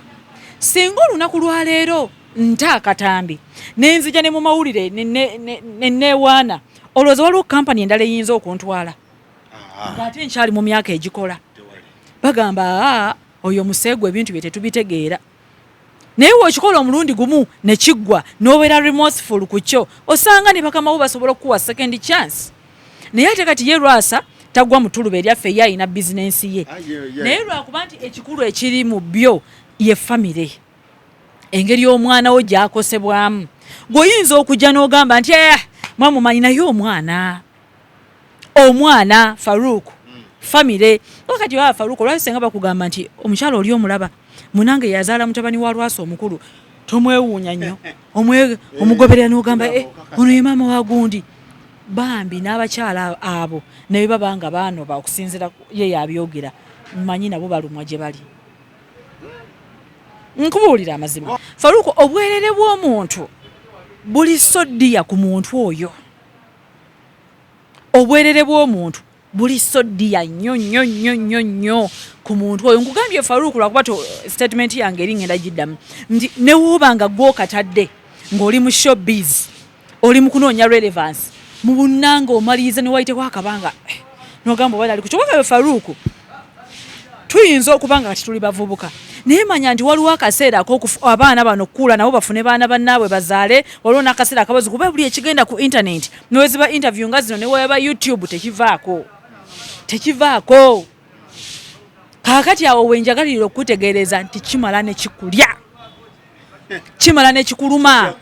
Singa olunaku lwaleero nta akatambi nenzija ne mu mawulire ne neewaana, olowooza waliwo kampani endala eyinza okuntwala ng'ate nkyali mu myaka egikola? Tewali. Bagamba, "Aa, oyo museegu, ebintu bye tetubitegeera." Naye w'okikola omulundi gumu ne kiggwa n'obeera remorseful ku kyo, osanga ne bakamawo basobola okukuwa second chance. Naye ate kati ye Lwasa tagwa mu tuluba eryaffe, ye alina bizinensi ye. Ah, ye. Naye lwakuba nti ekikulu ekiri mu byo ye famire, engeri omwana wo gy'akosebwamu. Gweoyinza okujja n'ogamba nti, "Eh, mwamumanyi," naye omwana Faruuk, famire wakati wa Faruuk, olwaki senga bakugamba nti omukyala oli omulaba munange yazaala mutabani wa Lwasa omukulu, tomwewuunya nnyo. Omugoberera n'ogamba, "Eh, ono ye maama wa gundi." Bambi n'abakyala abo ne baba nga baanoba okusinziira ye yabyogera, mmanyi nabo balumwa gye bali. Nkubuulira amazima, Faruku, obwerere bw'omuntu buli so dear ku muntu oyo. Obwerere bw'omuntu buli so dear nnyo nnyo nnyo nnyo nnyo ku muntu oyo. Nkugambye, Faruku, lwakuba to statement yange eri ngenda giddamu nti newuuba nga gwokatadde ng'oli mu showbiz, oli mu kunoonya relevance mu bunnanga, omaliriza ne wayiteko akabanga, nogamba oba nali ku kyobaka. Faruku, tuyinza okuba nga kati tuli bavubuka, Naye manya nti waliwo akaseera abaana bano okukula nabo bafune baana bannaabwe bazaale, waliwo n'akaseera akabazi, kuba buli ekigenda ku internet neweziba interview nga zino neweba YouTube tekivaako, tekivaako. Kaakati awo wenjagalirira okukutegeereza nti kimala ne kikulya, kimala ne kikuluma,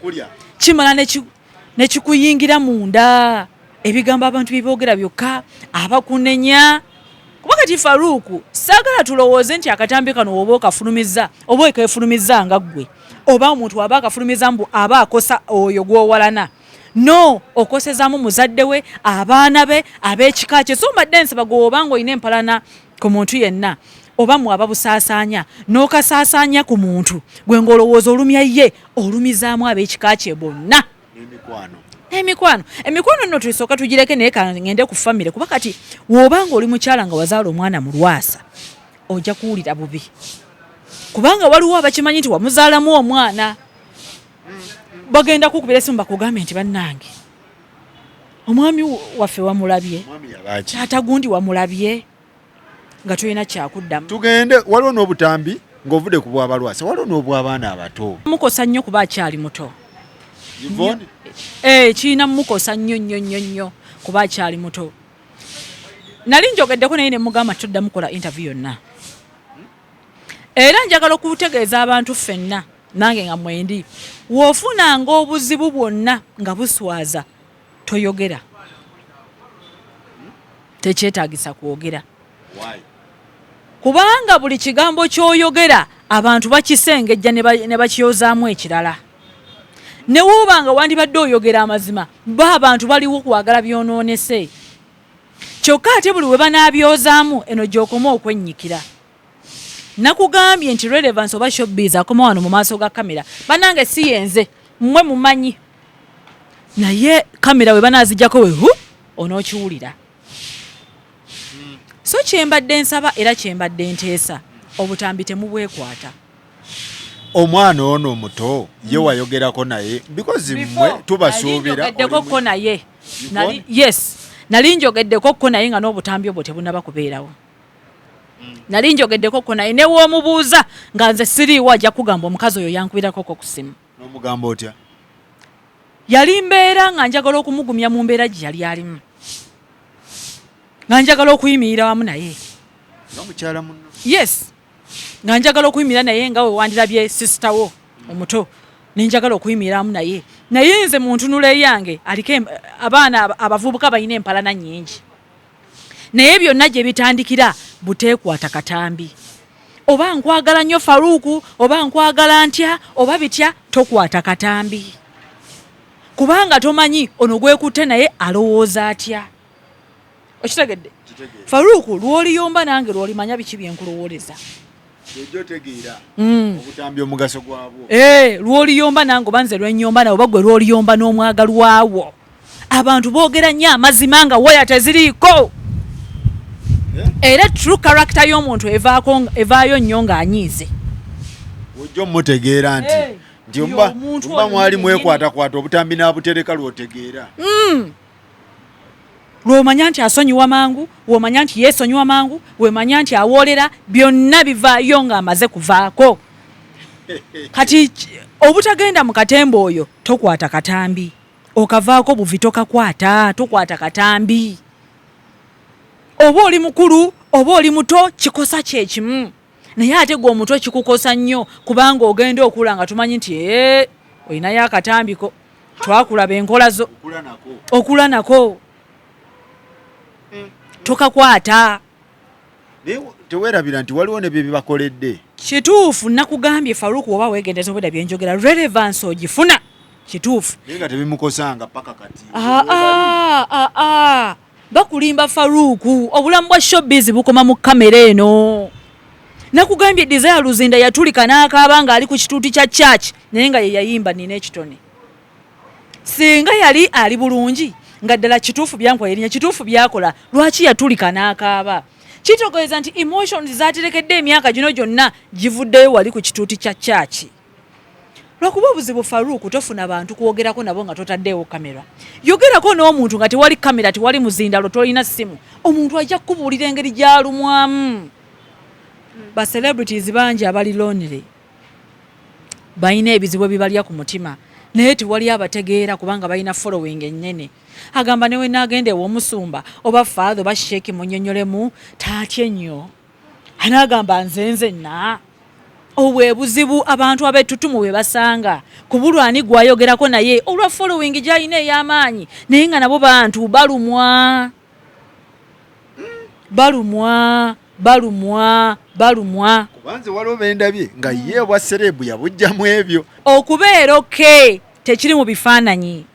kimala ne kikuyingira munda. Ebigambo abantu bye boogera byokka abakunenya. Kuba kati Faruku, saagala tulowooze nti akatambi kano oba okafulumizza oba okefulumizza nga ggwe, oba omuntu aba akafulumiza mbu aba akosa oyo gw'owalana. No, okosezaamu muzadde we, abaana be, ab'ekika kye. So mbadde nsaba gwe oba ng'olina empalana ku muntu yenna oba mwe ababusaasaanya n'okasaasaanya ku muntu gwe ng'olowooza olumya ye, olumizaamu ab'ekika kye bonna. Emikwano, emikwano nno tusooka tugireke, naye ka ngende ku famire. Kuba kati w'oba ng'oli mukyala nga wazaala omwana mu lwasa, ojja kuwulira bubi, kubanga waliwo abakimanyi nti wamuzaalamu omwana. Bagenda kukubira esimu bakugambe nti bannange omwami waffe wamulabye, taata gundi wamulabye, nga tolina kyakuddamu. Tugende, waliwo n'obutambi ng'ovudde ku bwabalwasa, waliwo n'obw'abaana abato. Mukosa nnyo kuba akyali muto. Kirina mukosa nnyo nnyo nnyo nnyo kuba akyali muto. Nali njogeddeko naye ne mugamba toddamu kola interview yonna. Era njagala okutegeeza abantu ffenna, nange nga mwendi, w'ofunanga obuzibu bwonna nga buswaza toyogera, tekyetaagisa kwogera, kubanga buli kigambo ky'oyogera abantu bakisengejja ne bakiyozaamu ekirala. Ne wooba nga wandibadde oyogera amazima, bo abantu baliwo kwagala byonoonese. Kyokka ate buli we banaabyozaamu eno gy'okoma okwennyikira. Nakugambye nti relevance oba showbiz akoma wano mu maaso ga kamera. Bannange si yenze, mmwe mumanyi, naye kamera we banaazijjako we hu onookiwulira. So kyembadde nsaba era kyembadde nteesa, obutambi temubwekwata. Omwana ono omuto ye wayogerako naye? Because mmwe tubasuubira. Njogeddeko naye. Yes, nali njogeddeko ko naye nga n'obutambi obwo tebunaba kubeerawo. Nali njogeddeko ko naye, newoomubuuza nga nze siriiwo ajja kugamba omukazi oyo yankubirako ko ku ssimu. N'omugamba otya? Yali mbeera nga njagala okumugumya mu mbeera gye yali alimu, nga njagala okuyimirira wamu naye. Nga mukyala munno? Yes, nga njagala okuyimirira naye nga we wandirabye sister wo omuto, nenjagala okuyimirira wamu naye. Naye nze mu ntunula eyange aliko abaana abavubuka balina empalana nnyingi, naye byonna gye bitandikira buteekwata katambi. Oba nkwagala nnyo Faruku, oba nkwagala ntya, oba bitya, tokwata katambi, kubanga tomanyi ono gwekutte naye alowooza atya. Okitegedde Faruku? Lwoliyomba nange lwolimanya biki byenkulowooleza. Obutambi omugaso gwabwo. Lwoliyomba nange oba nze lwenyomba nawe, oba gwe lwoliyomba n'omwagalwawo. Abantu boogera nnyo amazima nga waya teziriiko, era true character y'omuntu evaayo nnyo ng'anyiize. Ojja omutegeera nti nti oba mwali mwekwatakwata obutambi n'abutereka, lwotegeera. Lwomanya nti asonyiwa mangu, womanya nti yeesonyiwa mangu, wemanya nti awoolera, byonna bivaayo ng'amaze kuvaako. Kati obutagenda mu katemba oyo, tokwata katambi, okavaako buvi, tokakwata, tokwata katambi. Oba oli mukulu oba oli muto, kikosa kyekimu, naye ate gwe omutwe kikukosa nnyo, kubanga ogenda okula nga tumanyi nti ee olinayo akatambiko, twakulaba enkola zo, okula nako, tokakwata. Naye teweerabira nti waliwo ne bye bibakoledde. Kituufu, nakugambye Faruku, oba weegendeza obwedda byenjogera, relevance ogifuna, kituufu. Naye nga tebimukosanga paka kati. Aa, bakulimba Faruku, obulamu bwa showbiz bukoma mu kamera eno. Nakugambye Desire Luzinda yatulika n'akaaba ng'ali ku kituuti kya church, naye nga ye yayimba nina ekitone. Singa yali ali bulungi nga ddala kituufu byankola erinnya kituufu byakola, lwaki yatulika n'akaaba? Kitegeeza nti emotions zaterekedde emyaka gino gyonna givuddeyo wali ku kituuti kya church. Lwakuba obuzibu Faruku, tofuna bantu kwogerako nabo nga totaddeewo kamera. Yogerako n'omuntu nga tewali kamera, tewali muzindalo, tolina ssimu, omuntu ajja kukubuulira engeri gy'alumwamu. Ba celebrities bangi abali lonely, balina ebizibu ebibalya ku mutima, naye tewali abategeera kubanga balina following ennene. Agamba newe naagenda ew'omusumba oba father oba sheikh munyonyolemu, taatye nnyo, anaagamba nze nzenna. Obwe buzibu abantu ab'ettutumu bwe basanga kubulwani gwayogerako naye olwa following gy'alina ey'amaanyi, naye nga nabo bantu balumwa, balumwa, balumwa, balumwa. Kubanze waliwo bendabye nga ye obwa celeb yabujjamu ebyo. Okubeera okay tekiri mu bifaananyi,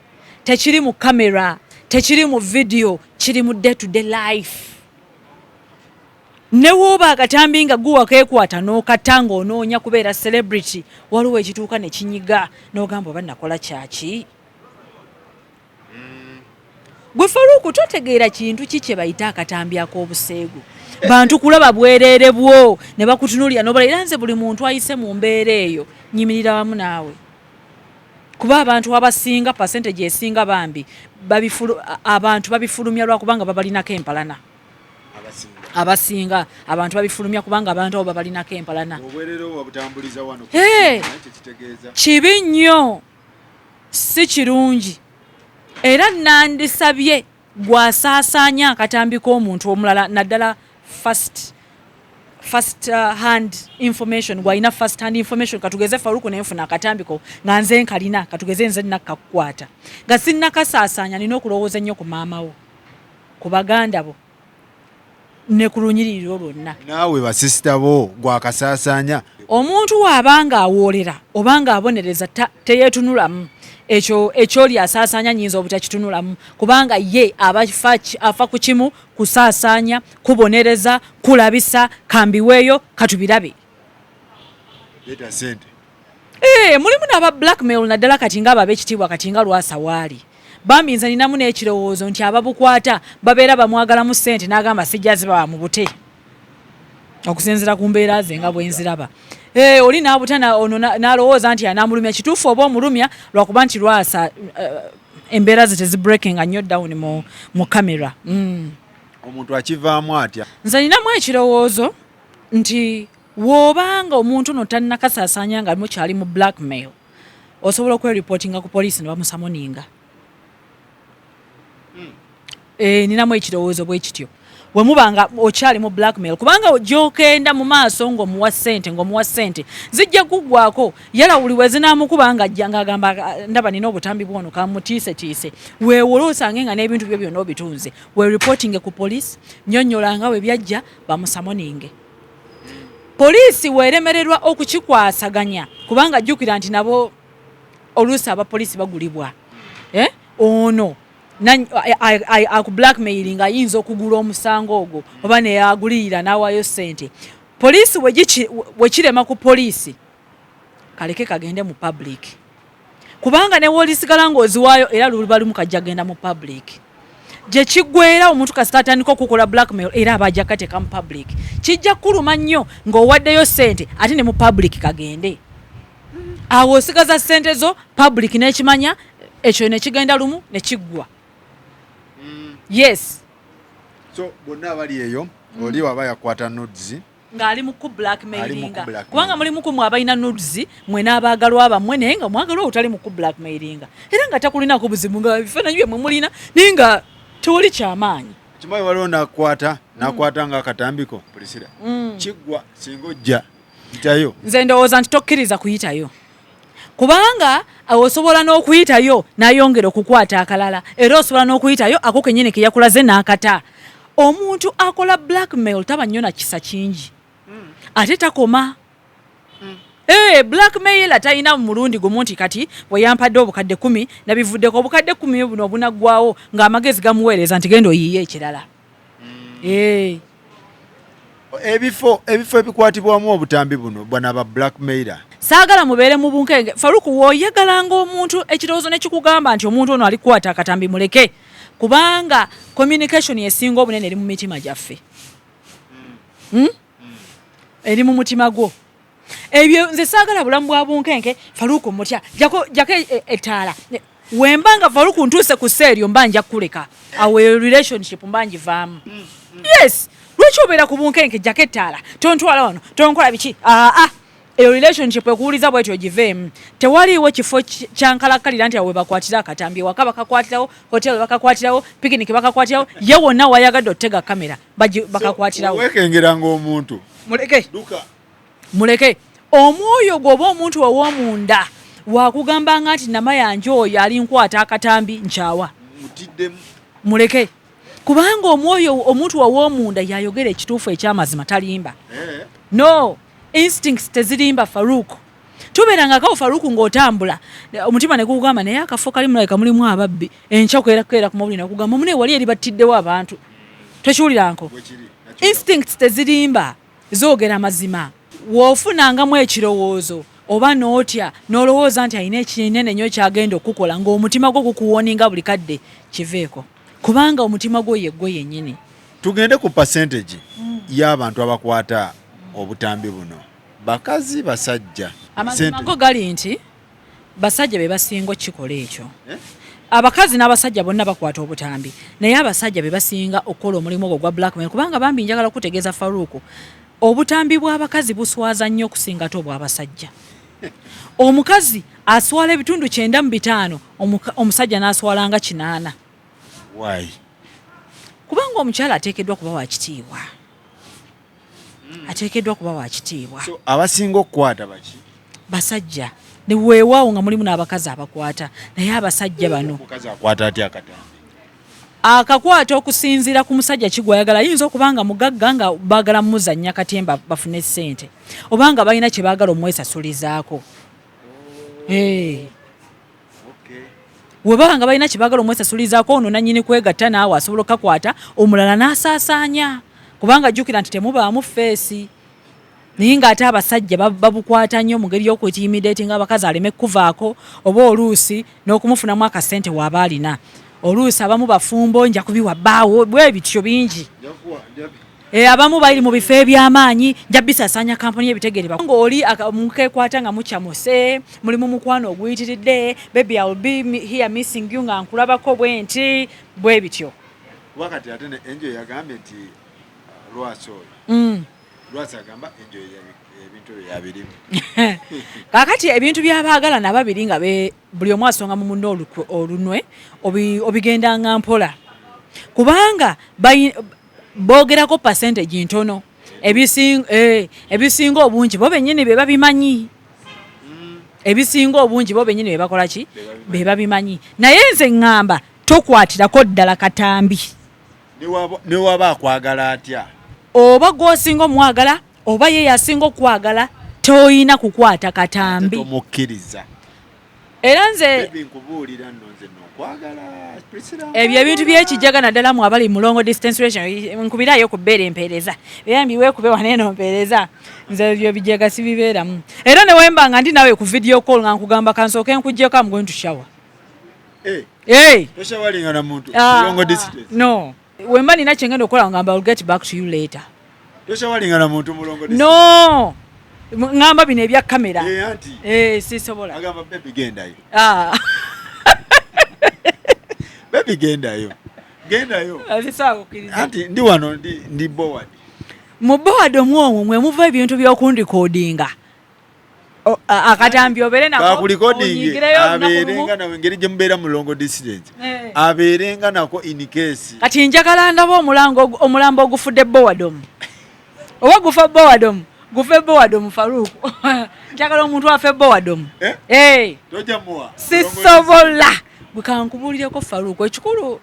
tekiri mu kamera, tekiri mu vidiyo, kiri mu day to day life. Ne wooba akatambi nga guwa keekwata n'okata ng'onoonya kubeera celebrity, waliwo ekituuka ne kinyiga n'ogamba oba nakola kyaki. Gwe Faruku totegeera kintu ki kye bayita akatambi ak'obuseegu. Bantu kulaba bwereere bwo ne bakutunuulira n'obala. Era nze buli muntu ayise mu mbeera eyo nyimirira wamu naawe, kuba abantu abasinga, percentage esinga bambi abantu babifulumya lwakubanga babalinako empalana. Abasinga abantu babifulumya kubanga abantu abo babalinako empalana. Kibi nnyo, si kirungi. Era nandisabye gwasaasaanya akatambi k'omuntu omulala, naddala first hand information, gwalina first hand information. Katugeze Faruku nenfuna akatambiko nga nze nkalina, katugeze nze nakkakukwata nga sinnakasaasaanya, nina okulowooza ennyo ku maama wo, ku baganda bo ne ku lunyiriro lwonna. Naawe basisita bo gwakasaasaanya. Omuntu waabanga awoolera obanga abonereza teyeetunulamu. Ekyo ekyoli asaasaanya nnyinza obutakitunulamu, kubanga ye aba afa ku kimu, kusaasaanya, kubonereza, kulabisa, kambiweeyo katubirabe. Leeta ssente. Mulimu n'aba blackmail, naddala kati ng'abo ab'ekitiibwa, kati nga Lwasa waali. Bambi nze ninamu n'ekirowoozo nti ababukwata babeera bamwagalamu ssente, n'agamba sijja zibawa mu bute, okusinziira ku mbeera ze nga bwe nziraba. Oli n'abuta ono n'alowooza nti anaamulumya. Kituufu oba omulumya lwakuba nti Lwasa embeera ze tezibreakinga nnyo down mu kamera. Omuntu akivaamu atya? Nze ninamu ekirowoozo nti w'obanga omuntu ono tannakasaasaanya nga mukyali mu blackmail, osobola okweripootinga ku poliisi ne bamusamoninga. Ninamu ekirowoozo bwe kityo, bwe muba nga okyali mu blackmail, kubanga gy'okenda mu maaso ng'omuwa ssente, ng'omuwa ssente zijja kuggwako yala wuli we zinaamukuba ng'ajja ng'agamba, ndaba nina obutambi bwono kamutiisetiise. Weewole osange nga n'ebintu byo byonna obitunze. Weeripootinge ku poliisi, nnyonnyola nga bwe byajja, bamusamoninge. Poliisi weeremererwa okukikwasaganya, kubanga jjukira nti nabo oluusi abapoliisi bagulibwa. Ono aku blackmailing ayinza okugula omusango ogwo oba neyagulirira n'awaayo ssente. Poliisi bwekirema ku poliisi, kaleke kagende mu public, kubanga ne woolisigala ng'oziwaayo era luliba lumu kajja genda mu public. Gye kiggweera omuntu kasita atandika okukola blackmail, era aba ajja kateeka mu public. Kijja kukuluma nnyo ng'owaddeyo ssente ate ne mu public kagende. Awo osigaza ssente zo, public n'ekimanya ekyo ne kigenda lumu ne kiggwa. Yes. So bonna abali eyo, oli waba yakwata nudes ng'ali mu ku blackmailinga, kubanga mulimu kumwe abalina nudes mwe n'abaagalwa bammwe, naye nga mwagalwa otali mu ku blackmailinga era nga takulinako buzibu, nga ebifaananyi byemmwe mulina, naye nga tewali kyamaanyi. Kimanyi waliwo nakwata nga akatambiko pulisira kiggwa singa ojja yitayo. Nze ndowooza nti tokkiriza kuyitayo, kubanga osobola n'okuyitayo n'ayongera okukwata akalala, era osobola n'okuyitayo ako kennyini ke yakulaze n'akata. Omuntu akola blackmail taba nnyo na kisa kingi, ate takoma. Blackmailer talina mulundi gumu nti kati bwe yampadde obukadde 10 nabivuddeko. Obukadde 10 buno obunaggwawo ng'amagezi gamuweereza nti genda oyiiye ekirala. Ebifo ebikwatibwamu obutambi buno bwana ba blackmailer. Saagala mubeere mu bunkenge. Faruku, w'oyagalanga omuntu ekirowoozo ne kikugamba nti omuntu ono alikukwata akatambi, muleke, kubanga communication esinga obunene eri mu mitima gyaffe. Eri mu mutima gwo. Ebyo nze saagala bulamu bwa bunkenke. Faruku mutya, jako ettaala. Wemba nga Faruku ntuuse ku sseeryo, mba nja kukuleka awo, eyo relationship mba ngivaamu. Yes. Lwaki obeera ku bunkenke, jjako ettaala, tontwala wano, tonkola biki? Aa, eyo relationship ekuwuliza bwetyo giveemu. Tewaliiwo kifo kyankalakkalira nti awo we bakwatira akatambi. Ewaka bakakwatirawo, hotel bakakwatirawo, picnic bakakwatirawo, ye wonna wayagadde otega kamera bakakwatirawo. Wekengeranga omuntu. Muleke, muleke omwoyo gwe oba omuntu ow'omunda wakugambanga nti namayanja oyo ali nkwata akatambi nkyawa, muleke, kubanga omwoyo omuntu ow'omunda yayogera ekituufu ekyamazima, talimba. No instincts tezirimba, Faruk. Tubeerangakawo, Faruku, ng'otambula omutima ne gukugamba naye akafo kali mulabika mulimu ababbi. Enkya keera ku mawulire nakugamba mune wali eri battiddewo abantu. Tokiwuliranko? Instincts tezirimba, zoogera mazima. W'ofunangamu ekirowoozo oba n'otya n'olowooza nti alina ekinene nnyo kyagenda okukola, ng'omutima gwo gukuwoninga buli kadde, kiveeko, kubanga omutima gwo yeggwe yennyini. Tugende ku percentage y'abantu abakwata obutambi buno, bakazi, basajja? Amazima go gali nti basajja be basinga okukikola ekyo. Eh? Abakazi n'abasajja bonna bakwata obutambi, naye abasajja be basinga okukola omulimu ogwo gwa blackmail, kubanga bambi njagala kutegeeza Faruuku, obutambi bw'abakazi buswaza nnyo okusinga ate obw'abasajja. Omukazi aswala ebitundu 95, omusajja n'aswala nga 80. Why? Kubanga omukyala ateekeddwa kuba wa kitiibwa, ateekeddwa kuba wa kitiibwa. So abasinga okukwata baki? Basajja. Neweewaawo nga mulimu n'abakazi abakwata, naye abasajja bano. Omukazi akwata atya akatambi? Akakwata okusinziira ku musajja kigwayagala. Ayinza okuba nga mugagga nga baagala muzannya katemba bafune ssente, oba nga balina kye baagala omwesasulizaako. Eh. Webaba nga balina kye baagala omwesasulizaako, ono nannyini kwegatta naawe asobola okukakwata, omulala n'asaasaanya, kubanga jjukira nti temubaamu face. Naye ng'ate abasajja babukwata nnyo mu ngeri y'okuintimidatinga abakazi aleme kukuvaako, oba oluusi n'okumufunamu akasente waaba alina. Oluusi abamu bafumbo, nja kubiwa bbaawo, bwe bityo bingi. Abamu bali mu bifo eby'amaanyi, nja bisasaanya kampuni y'ebitegere ng'oli mukekwata nga mukyamuse, muli mu mukwano oguyitiridde, "Baby, I will be here missing you," nga nkulabako bwe nti, bwe bityo. Kuba kati ate ne Enjo yagambye nti Lwasa oyo, Lwasa agamba Enjo ebintu ebyo yabirimu. Kaakati ebintu by'abaagalana ababiri nga buli omu asonga mu munne olunwe, obigendanga mpola, kubanga boogerako percentage ntono. Ebisinga obungi bo bennyini be babimanyi. Ebisinga obungi bo bennyini be bakola ki, be babimanyi. Naye nze ŋŋamba tokwatirako ddala katambi. Newaba akwagala atya? Oba gw'osinga omwagala oba ye yasinga okwagala, toyina kukwata katambi. Tomukkiriza. Era nze Baby, nkubuulira nno, nze nokwagala Priscilla. Ebyo ebintu byekijaga, naddala mu abali mu long distance relation, nkubirayo ku bbeere mpeereza, era mbiweekube waneeno mpeereza. Nze ebyo bijega sibibeeramu. Era ne wemba nga ndi nawe ku video call nga nkugamba kansooke nkuggyeko, am going to shower. Eh, Hey! Toshawalinga na muntu Ah, long distance? No, wemba nina kyengenda okukola, ngamba I'll get back to you later. Toshawalinga na muntu mu long distance? No, ŋŋamba bino ebya kamera. Eh, anti Eh, sisobola. Agamba, "Baby, gendayo." Ah. "Baby, gendayo, gendayo." Sisobola kukkiriza. Anti ndi wano, ndi bored. Mu bored omwomwo mwe muva ebintu by'okundikodinga. Akatambi obeere nako, Bakulikodinge. onyigireyo olunaku lumu. Abeerenga nawe engeri gye mubeera mu long distance. Eh. Abeerenga nako in case. Kati njagala ndaba omulambo ogufudde boredom, oba gufa boredom, gufe boredom. Faruku, njagala omuntu afe boredom. Eh? Eh, Tojja muwa? Sisobola. Bwe kankubuulireko, Faruku, ekikulu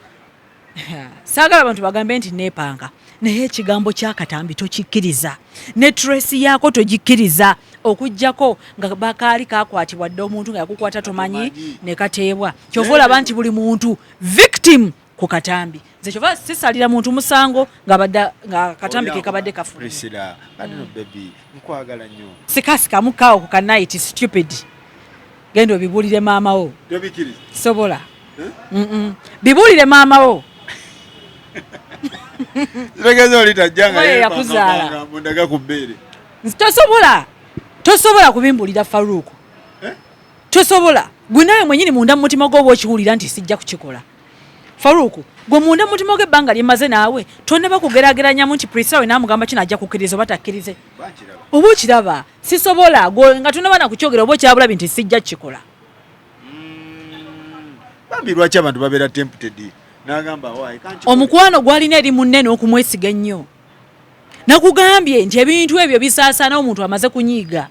saagala abantu bagambe nti neepanga, naye ekigambo kyakatambi tokikkiriza, ne trace yaako togikkiriza, okugjako nga bakaali kakwatibwa dde omuntu nga yakukwata tomanyi Tomanyi. ne kateebwa. Kyova olaba nti buli muntu victim ku katambi. Nze kyova sisalira muntu musango nga akatambi ke kabadde kafulumye. Priscilla, kati no baby, nkwagala nnyo. Sikasikamukkaawo ku kanight, stupid. Genda obibuulire maama wo. Tobikkiriza? Sobola. Eh? Bibuulire maama wo. Kitegeeza oli tajja nga Oba ye yeepanga yakuzaala. panga mundaga ku bbeere. Nze tosobola kubimbulira, Faruuku. Eh? Tosobola. Gwe naawe mwenyini munda mu mutima gwo oba okiwulira nti sijja kukikola. Faruku, gwe munda mutima gwe ebbanga lyemaze naawe tonnaba kugeraageranyamu nti Priscilla we naamugamba kino ajja kukkiriza oba takkirize. Oba okiraba sisobola gwe nga tonnaba nakukyogera oba okyabulabi nti sijja kukikola. Bambi lwaki abantu babeera tempted n'agamba waayi kanki Omukwano gwalina eri munne n'okumwesiga ennyo. Nakugambye nti ebintu ebyo bisaasaana omuntu amaze kunyiiga.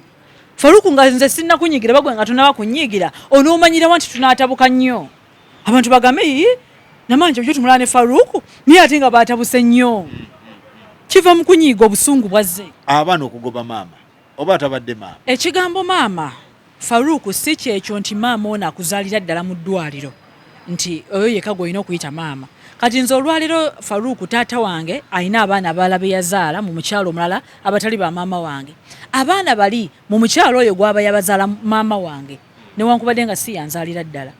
Faruku, nga nze sinnakunyiigira, bagwe nga tonaba kunyiigira, onoomanyirawa nti tunaatabuka nnyo? Abantu bagambe yi namanja ojo tumulaba ne Faruku naye ate nga baatabuse nnyo. Kiva mu kunyiiga, obusungu bwazze. Abaana okugoba maama oba atabadde maama. Ekigambo maama, Faruku, si kyekyo nti maama ono akuzaalira ddala mu ddwaliro nti oyo yekka gw'olina okuyita maama. Kati nze olwaleero Faruku, taata wange alina abaana abalala be yazaala mu mukyalo omulala abatali ba maama wange. Abaana bali mu mukyalo oyo gw'aba yabazaala maama wange newankubadde nga si yanzaalira ddala.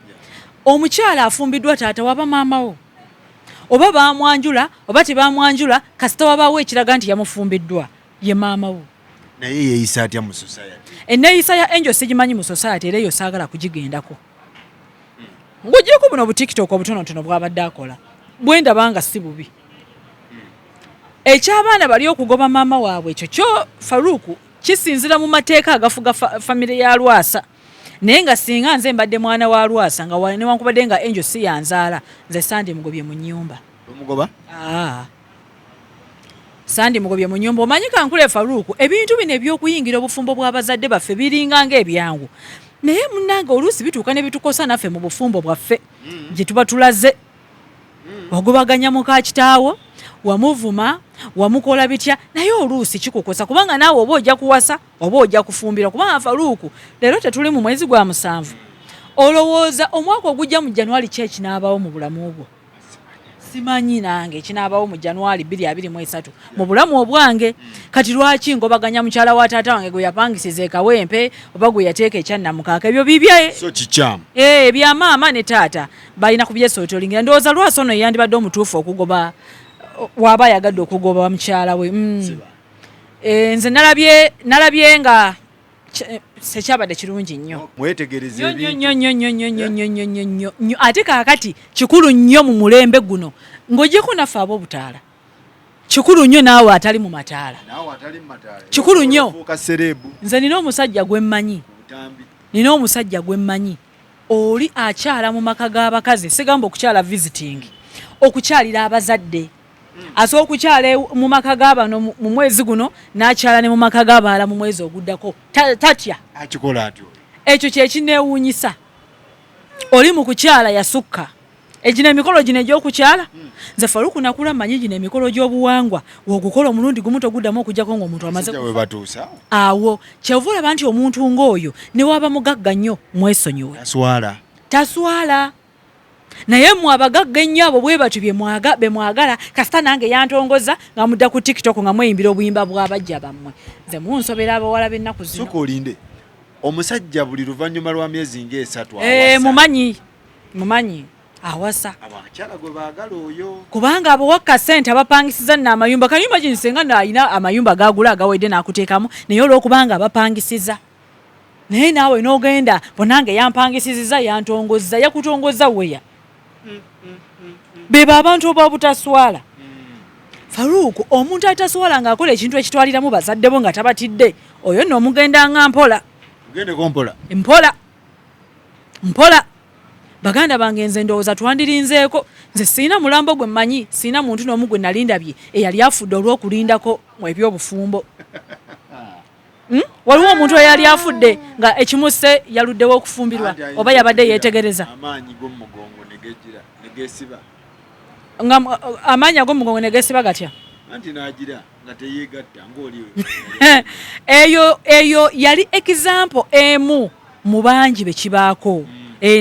Omukyala afumbiddwa taata waba maama wo, oba baamwanjula oba tebamwanjula, kasita wabaawo ekiraga nti yamufumbiddwa, ye maama wo. Naye yeeyisa atya mu society? Enneeyisa ya Angel sigimanyi mu society, era eyo saagala kugigendako. Ng'ogyeko buno obutiktok obutonotono bw'abadde akola bwe ndaba nga si bubi. Eky'abaana bali okugoba maama waabwe, ekyo kyo Faruku kisinzira mu mateeka agafuga famire ya Lwasa. Naye nga singa nze mbadde mwana wa Lwasa nga newankubadde nga Angel si yanzaala, nze sandimugobye mu nnyumba. Omugoba? Aa, sandimugobye mu nnyumba. Omanyi kankule Faruku, ebintu bino eby'okuyingira obufumbo bw'abazadde baffe biringa ng'ebyangu, naye munnange oluusi bituuka ne bitukosa naffe mu bufumbo bwaffe gye tuba tulaze. Ogobaganya muka kitaawo, wamuvuma, wamukola bitya, naye oluusi kikukosa kubanga naawe oba ojja kuwasa oba ojja kufumbirwa. Kubanga Faruku, leero tetuli mu mwezi gwa 7, olowooza omwaka ogujja mu January ki ekinaabawo mu bulamu bwo? Simanyi nange ekinaabawo mu January 2023 mu bulamu obwange. Kati lwaki ngobaganya mukyala wa taata wange gwe yapangisiza e Kawempe oba gwe yateeka ekyannamukaaka? Ebyo bibye. So kikyamu. Ebya maama ne taata balina kubyesootolingira. Ndowooza Lwasa ono yandibadde omutuufu okugoba waaba ayagadde okugoba mukyala we. Nze nalabye nga sekyabadde kirungi nnyo. Mwetegereze nnyo nnyo nnyo nnyo nnyo nnyo nnyo nnyo nnyo nnyo nnyo. Ate kaakati kikulu nnyo mu mulembe guno, ng'ogyeko naffe ab'obutaala, kikulu nnyo naawe atali mu mataala. Naawe atali mu mataala. Kikulu nnyo. Ofuuka celeb. Nze nina omusajja gwe mmanyi. Butambi. Nina omusajja gwe mmanyi, oli akyala mu maka g'abakazi. Sigamba okukyala visiting, okukyalira abazadde. Asobola okukyala mu maka g'abano mu mwezi guno, n'akyala ne mu maka g'abalala mu mwezi oguddako. Tatya. Akikola atyo? Ekyo kyekineewuunyisa. Oli mu kukyala yasukka egino emikolo gino egy'okukyala. Nze Faruku nakula mmanyi gino emikolo gy'obuwangwa, wogukola omulundi gumu toguddamu okujjako ng'omuntu amaze we batuusa. Awo kyova olaba nti omuntu ng'oyo ne waba mugagga nnyo, mwesonyiwe. Taswala. Taswala. Naye mmwe abagagga ennyo abo bwe batyo bye mwagala, kasita nange yantongoza, nga mudda ku TikTok nga mweyimbira obuyimba bw'abajja bammwe. Nze munsobera abawala b'ennaku zino. Sooka olinde, omusajja buli luvannyuma lwa myezi ng'esatu awasa. Mumanyi, mumanyi awasa. Abakyala gwe baagala oyo. Kubanga abo wakka ssente abapangisiza nno amayumba. Can you imagine senga nno alina amayumba gagula agawedde n'akuteekamu, naye olw'okubanga abapangisiza, naye naawe n'ogenda bonange yampangisiziza, yantongozza. Yakutongoza weya? Beba abantu ob'obutaswala, Faruku. Omuntu ataswala ng'akola ekintu ekitwaliramu bazadde bo nga tabatidde, oyo nno omugendanga mpola. Ogendeko mpola. Mpola mpola. Baganda bange, nze ndowooza twandirinzeeko. Nze siina mulambo gwe mmanyi, siina muntu n'omu gwe nali ndabye eyali afudde olw'okulindako mu ebyobufumbo. Waliwo omuntu eyali afudde nga ekimusse yaluddewo okufumbirwa oba yabadde yeetegereza? Amaanyi g'omugongo ne gejjira ne geesiba. Nga amaanyi ag'omugongo ne geesiba gatya? Anti n'agira nga teyeegatta ng'oli. Eyo yali example emu mu bangi be kibaako.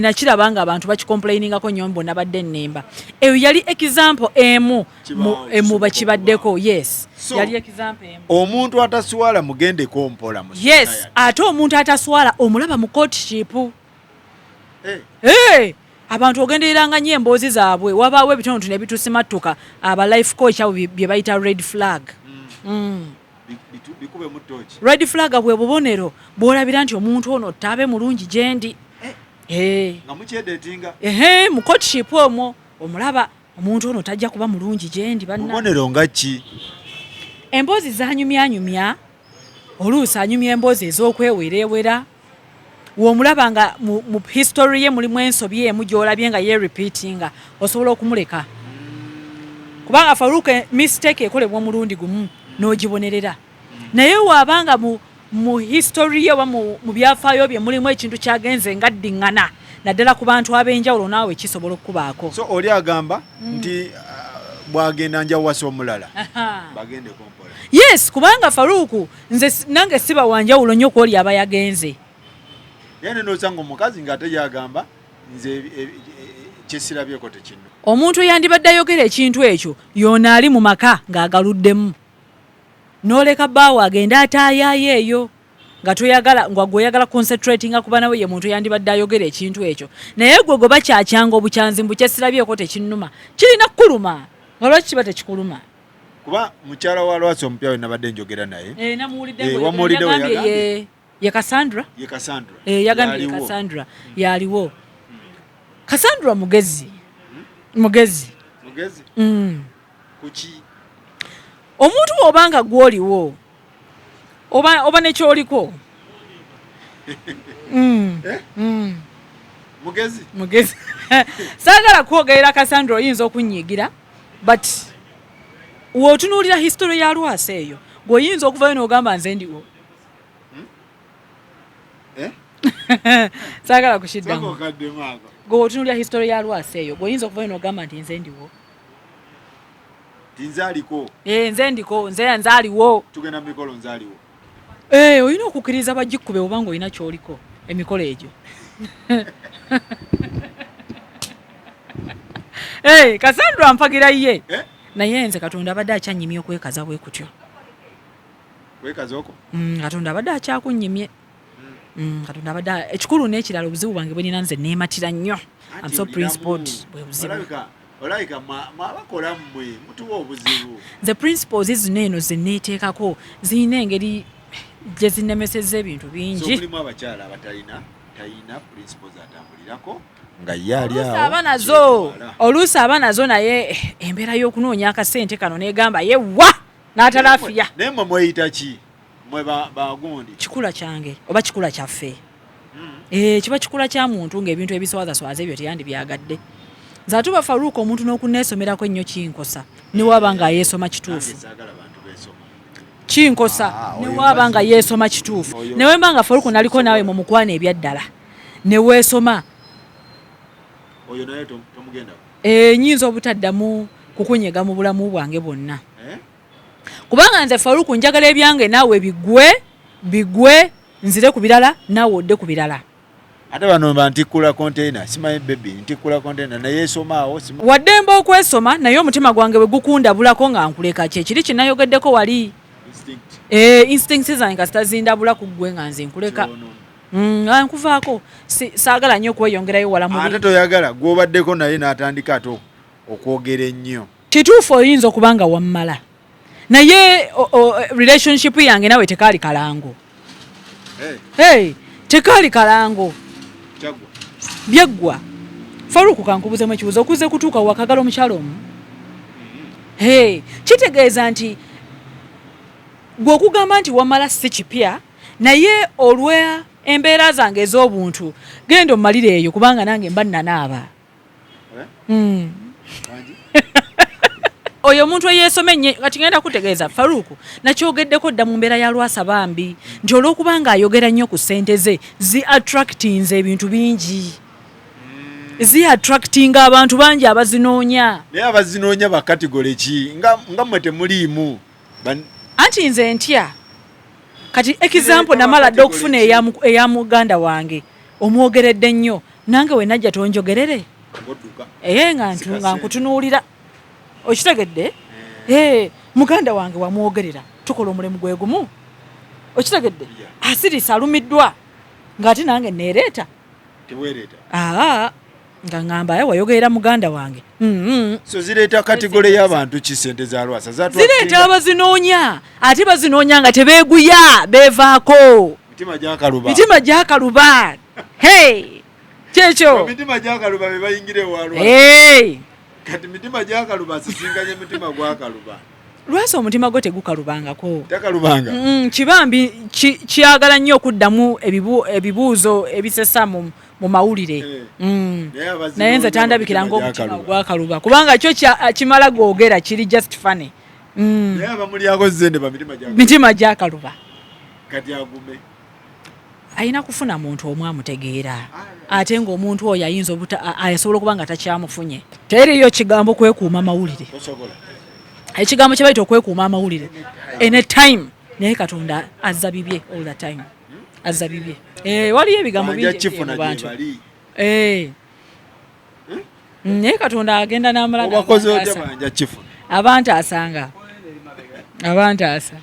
Nakiraba nga abantu bakicomplainingako nnyo mbu nabadde nnemba. Eyo yali example emu mu bakibaddeko, yes. So, yali example emu. Omuntu ataswala mugendeko mpola mu Yes. society. Ate omuntu ataswala omulaba mu courtship. Eh. Hey, abantu ogendereranga nnyo emboozi zaabwe, wabaawo ebitonotono ebitusimattuka aba life coach abo bye bayita red flag. Bikube mu ttooki. Red flag bwe bubonero bw'olabira nti omuntu ono taabe mulungi gye ndi. Nga mukyedatinga. Ehe, mu courtship omwo. Omulaba omuntu ono tajja kuba mulungi gyendi banna. Bubonero nga ki? Emboozi zanyumyanyumya, oluusi anyumya emboozi ez'okwewereewera. W'omulaba nga mu history ye mulimu ensobi emu gy'olabye nga yerepeatinga, osobola okumuleka. Kubanga Farouk mistake ekolebwa omulundi gumu n'ogibonerera. Naye waabanga mu history ye oba mu byafaayo bye mulimu ekintu kyagenze nga ddiŋŋana, naddala ku bantu ab'enjawulo, naawe kisobola okukubaako. So oli agamba nti bw'agenda nja wasa omulala, bagendeko mpola. Yes, kubanga Farouk nze nange siba wanjawulo nnyo kwoli aba yagenze. Naye nenosanga omukazi ng'ate yagamba nze kyesirabyeko tekino. Omuntu yandibadde ayogera ekintu ekyo yona ali mu maka ng'agaluddemu, n'oleka bbaawo agende ataayaayo eyo nga toyagala, nga gwe oyagala concentratinga ku baana we, ye muntu yandibadde ayogera ekintu ekyo. Naye gwe gwe bakyakyanga obukyanzi mbu kyesirabyeko tekinnuma, kirina kukuluma. Nga lwaki kiba tekikuluma? Kuba mukyala wa Lwasa omupya we nabadde njogera naye. Namuwulidde. Wamuwulidde we yagambye yagambye? Ye Cassandra? Ye Cassandra. Yagambye ye Yaliwo. Cassandra yaliwo. Cassandra mugezi. Mugezi. Mugezi? Kuki? Omuntu bw'obanga gw'oliwo oba nekyoliko. Eh? Mugezi? Mugezi. Saagala kwogerera Cassandra, oyinza okunyiigira, but w'otunuulira history ya Lwasa eyo, gw'oyinza okuvayo n'ogamba nze ndiwo. Eh? Saagala kukiddamu. Sooka okaddemu ako. Gwe w'otunuulira history ya Lwasa eyo, gw'oyinza okuvayo n'ogamba nti nze ndiwo. Ti nze aliko. Nze ndiko, nze aliwo. Tugenda mu mikolo, nze aliwo. Olina okukkiriza bagikube obanga olina ky'oliko emikolo egyo. Cassandra mpagira ye. Eh? Naye nze Katonda abadde akyannyimye okwekaza bwe kutyo. Kwekaza okwo? Katonda abadde akyakunnyimye. Katonda abadde ekikulu n'ekirala, obuzibu bwange bwe nina, nze neematira nnyo. I'm so principled, bwe buzibu. Olabika mwabakola mmwe mutuwa obuzibu. Nze principles zino eno ze neeteekako zirina engeri gye zinnemesezza ebintu bingi. So mulimu abakyala abatalina talina principles atambulirako nga ye ali Oluusi awo aba nazo, kyetwala. oluusi aba nazo, naye embeera y'okunoonya akasente kano n'egamba ye wa n'atalaafiya. Naye mmwe mweyita ki? Mmwe bagundi. Kikula kyange oba kikula kyaffe. Kiba kikula kya muntu ng'ebintu ebiswazaswaza ebyo teyandibyagadde. Nze ate oba Farouk, omuntu n'okunneesomerako ennyo kinkosa, ne waaba nga yeesoma kituufu. Nange saagala bantu beesoma. Kinkosa Ah, ne oyo waaba nga mazzi. yeesoma kituufu. Oyo Ne wemba nga Farouk naliko naawe mu mukwano ebyaddala ne weesoma. Oyo naye tomugendako. Nnyinza obutaddamu kukunyega mu bulamu bwange bwonna. Eh? Kubanga nze Farouk njagala ebyange naawe bigwe, bigwe, nzire ku birala naawe odde ku birala. Ate bano ba ntikkula container, simanyi baby ntikkula container naye esoma awo Waddembe okwesoma, naye omutima gwange bwe gukundabulako nga nkuleka, kyekiri kye nayogeddeko wali. Instinct. Instincts zange kasita zindabula ku ggwe nga nze nkuleka. Kyono. Nga nkuvaako. Saagala nnyo okweyongerayo wala mu Ate bintu. toyagala gw'obaddeko naye n'atandika ate okwogera ennyo. Kituufu oyinza okuba nga wammala, naye relationship yange nawe tekaali kalango. Hey. Hey, tekaali kalango. Kyaggwa. Byeggwa. Farouk, kankubuzemu ekibuuzo, okuze kutuuka wakagala omukyalo omu? Hey, kitegeeza nti gwe okugamba nti wamala si kipya, naye olwa embeera zange ez'obuntu genda omumalire eyo, kubanga nange mba nnanaaba. Eh? Wangi? Oyo omuntu eyeesoma ennyo, kati ngenda kutegeeza Farouk, nakyogeddeko dda mu mbeera ya Lwasa bambi, nti olw'okuba ng'ayogera nnyo ku ssente ze, zi attractinze ebintu bingi, zi attractinga abantu bangi abazinoonya. Naye abazinoonya ba category ki? Nga mmwe temuliimu. Anti nze ntya kati example namala dda okufuna eya muganda wange omwogeredde nnyo, nange we najja tonjogerere. Ng'odduka. Nga Sika nga ssente. nkutunuulira, okitegedde? Muganda wange wamwogerera, tukola omulimu gwe gumu, okitegedde? Asirisa alumiddwa ng'ate nange neereeta. Teweereeta. Aa, nga ŋŋamba aye wayogerera muganda wange. So zireeta category y'abantu ki sente za Lwasa? Zireeta abazinoonya, ate bazinoonya nga tebeeguya, beevaako. Mitima gyakaluba. Mitima gyakaluba. Hey, kyekyo. Mitima gyakaluba be bayingira ewa Lwasa. Hey. Kati mitima gyakaluba, asisinkanye mitima gwakaluba. Lwasa omutima gwe tegukalubangako. Takalubanga. Kibambi kyagala nnyo okuddamu ebibuuzo ebisesa mu mawulire. Eh. Naye abazibu Naye nze nnyo tandabikira mitima ng'omutima gyakaluba. gwakaluba, kubanga kyo kimala googera, kiri just funny. Naye abamulyako sente bamitima gyakaluba. Mitima gyakaluba. Kati agume. Alina kufuna muntu omu amutegeera, ate ng'omuntu oyo ayinza obuta asobola okuba nga takyamufunye. Teriyo kigambo kwekuuma mawulire. Tosobola. Ekigambo kye bayita okwekuuma amawulire anytime, naye Katonda azza bibye all the time, azza bibye. Eh, waliyo ebigambo Banja bingi kifuna mu bantu. Gyebali. Eh. Naye Katonda agenda n'amala Obakoze otya? n'abantaasa. Banja kifuna. Abantaasanga, abantaasa.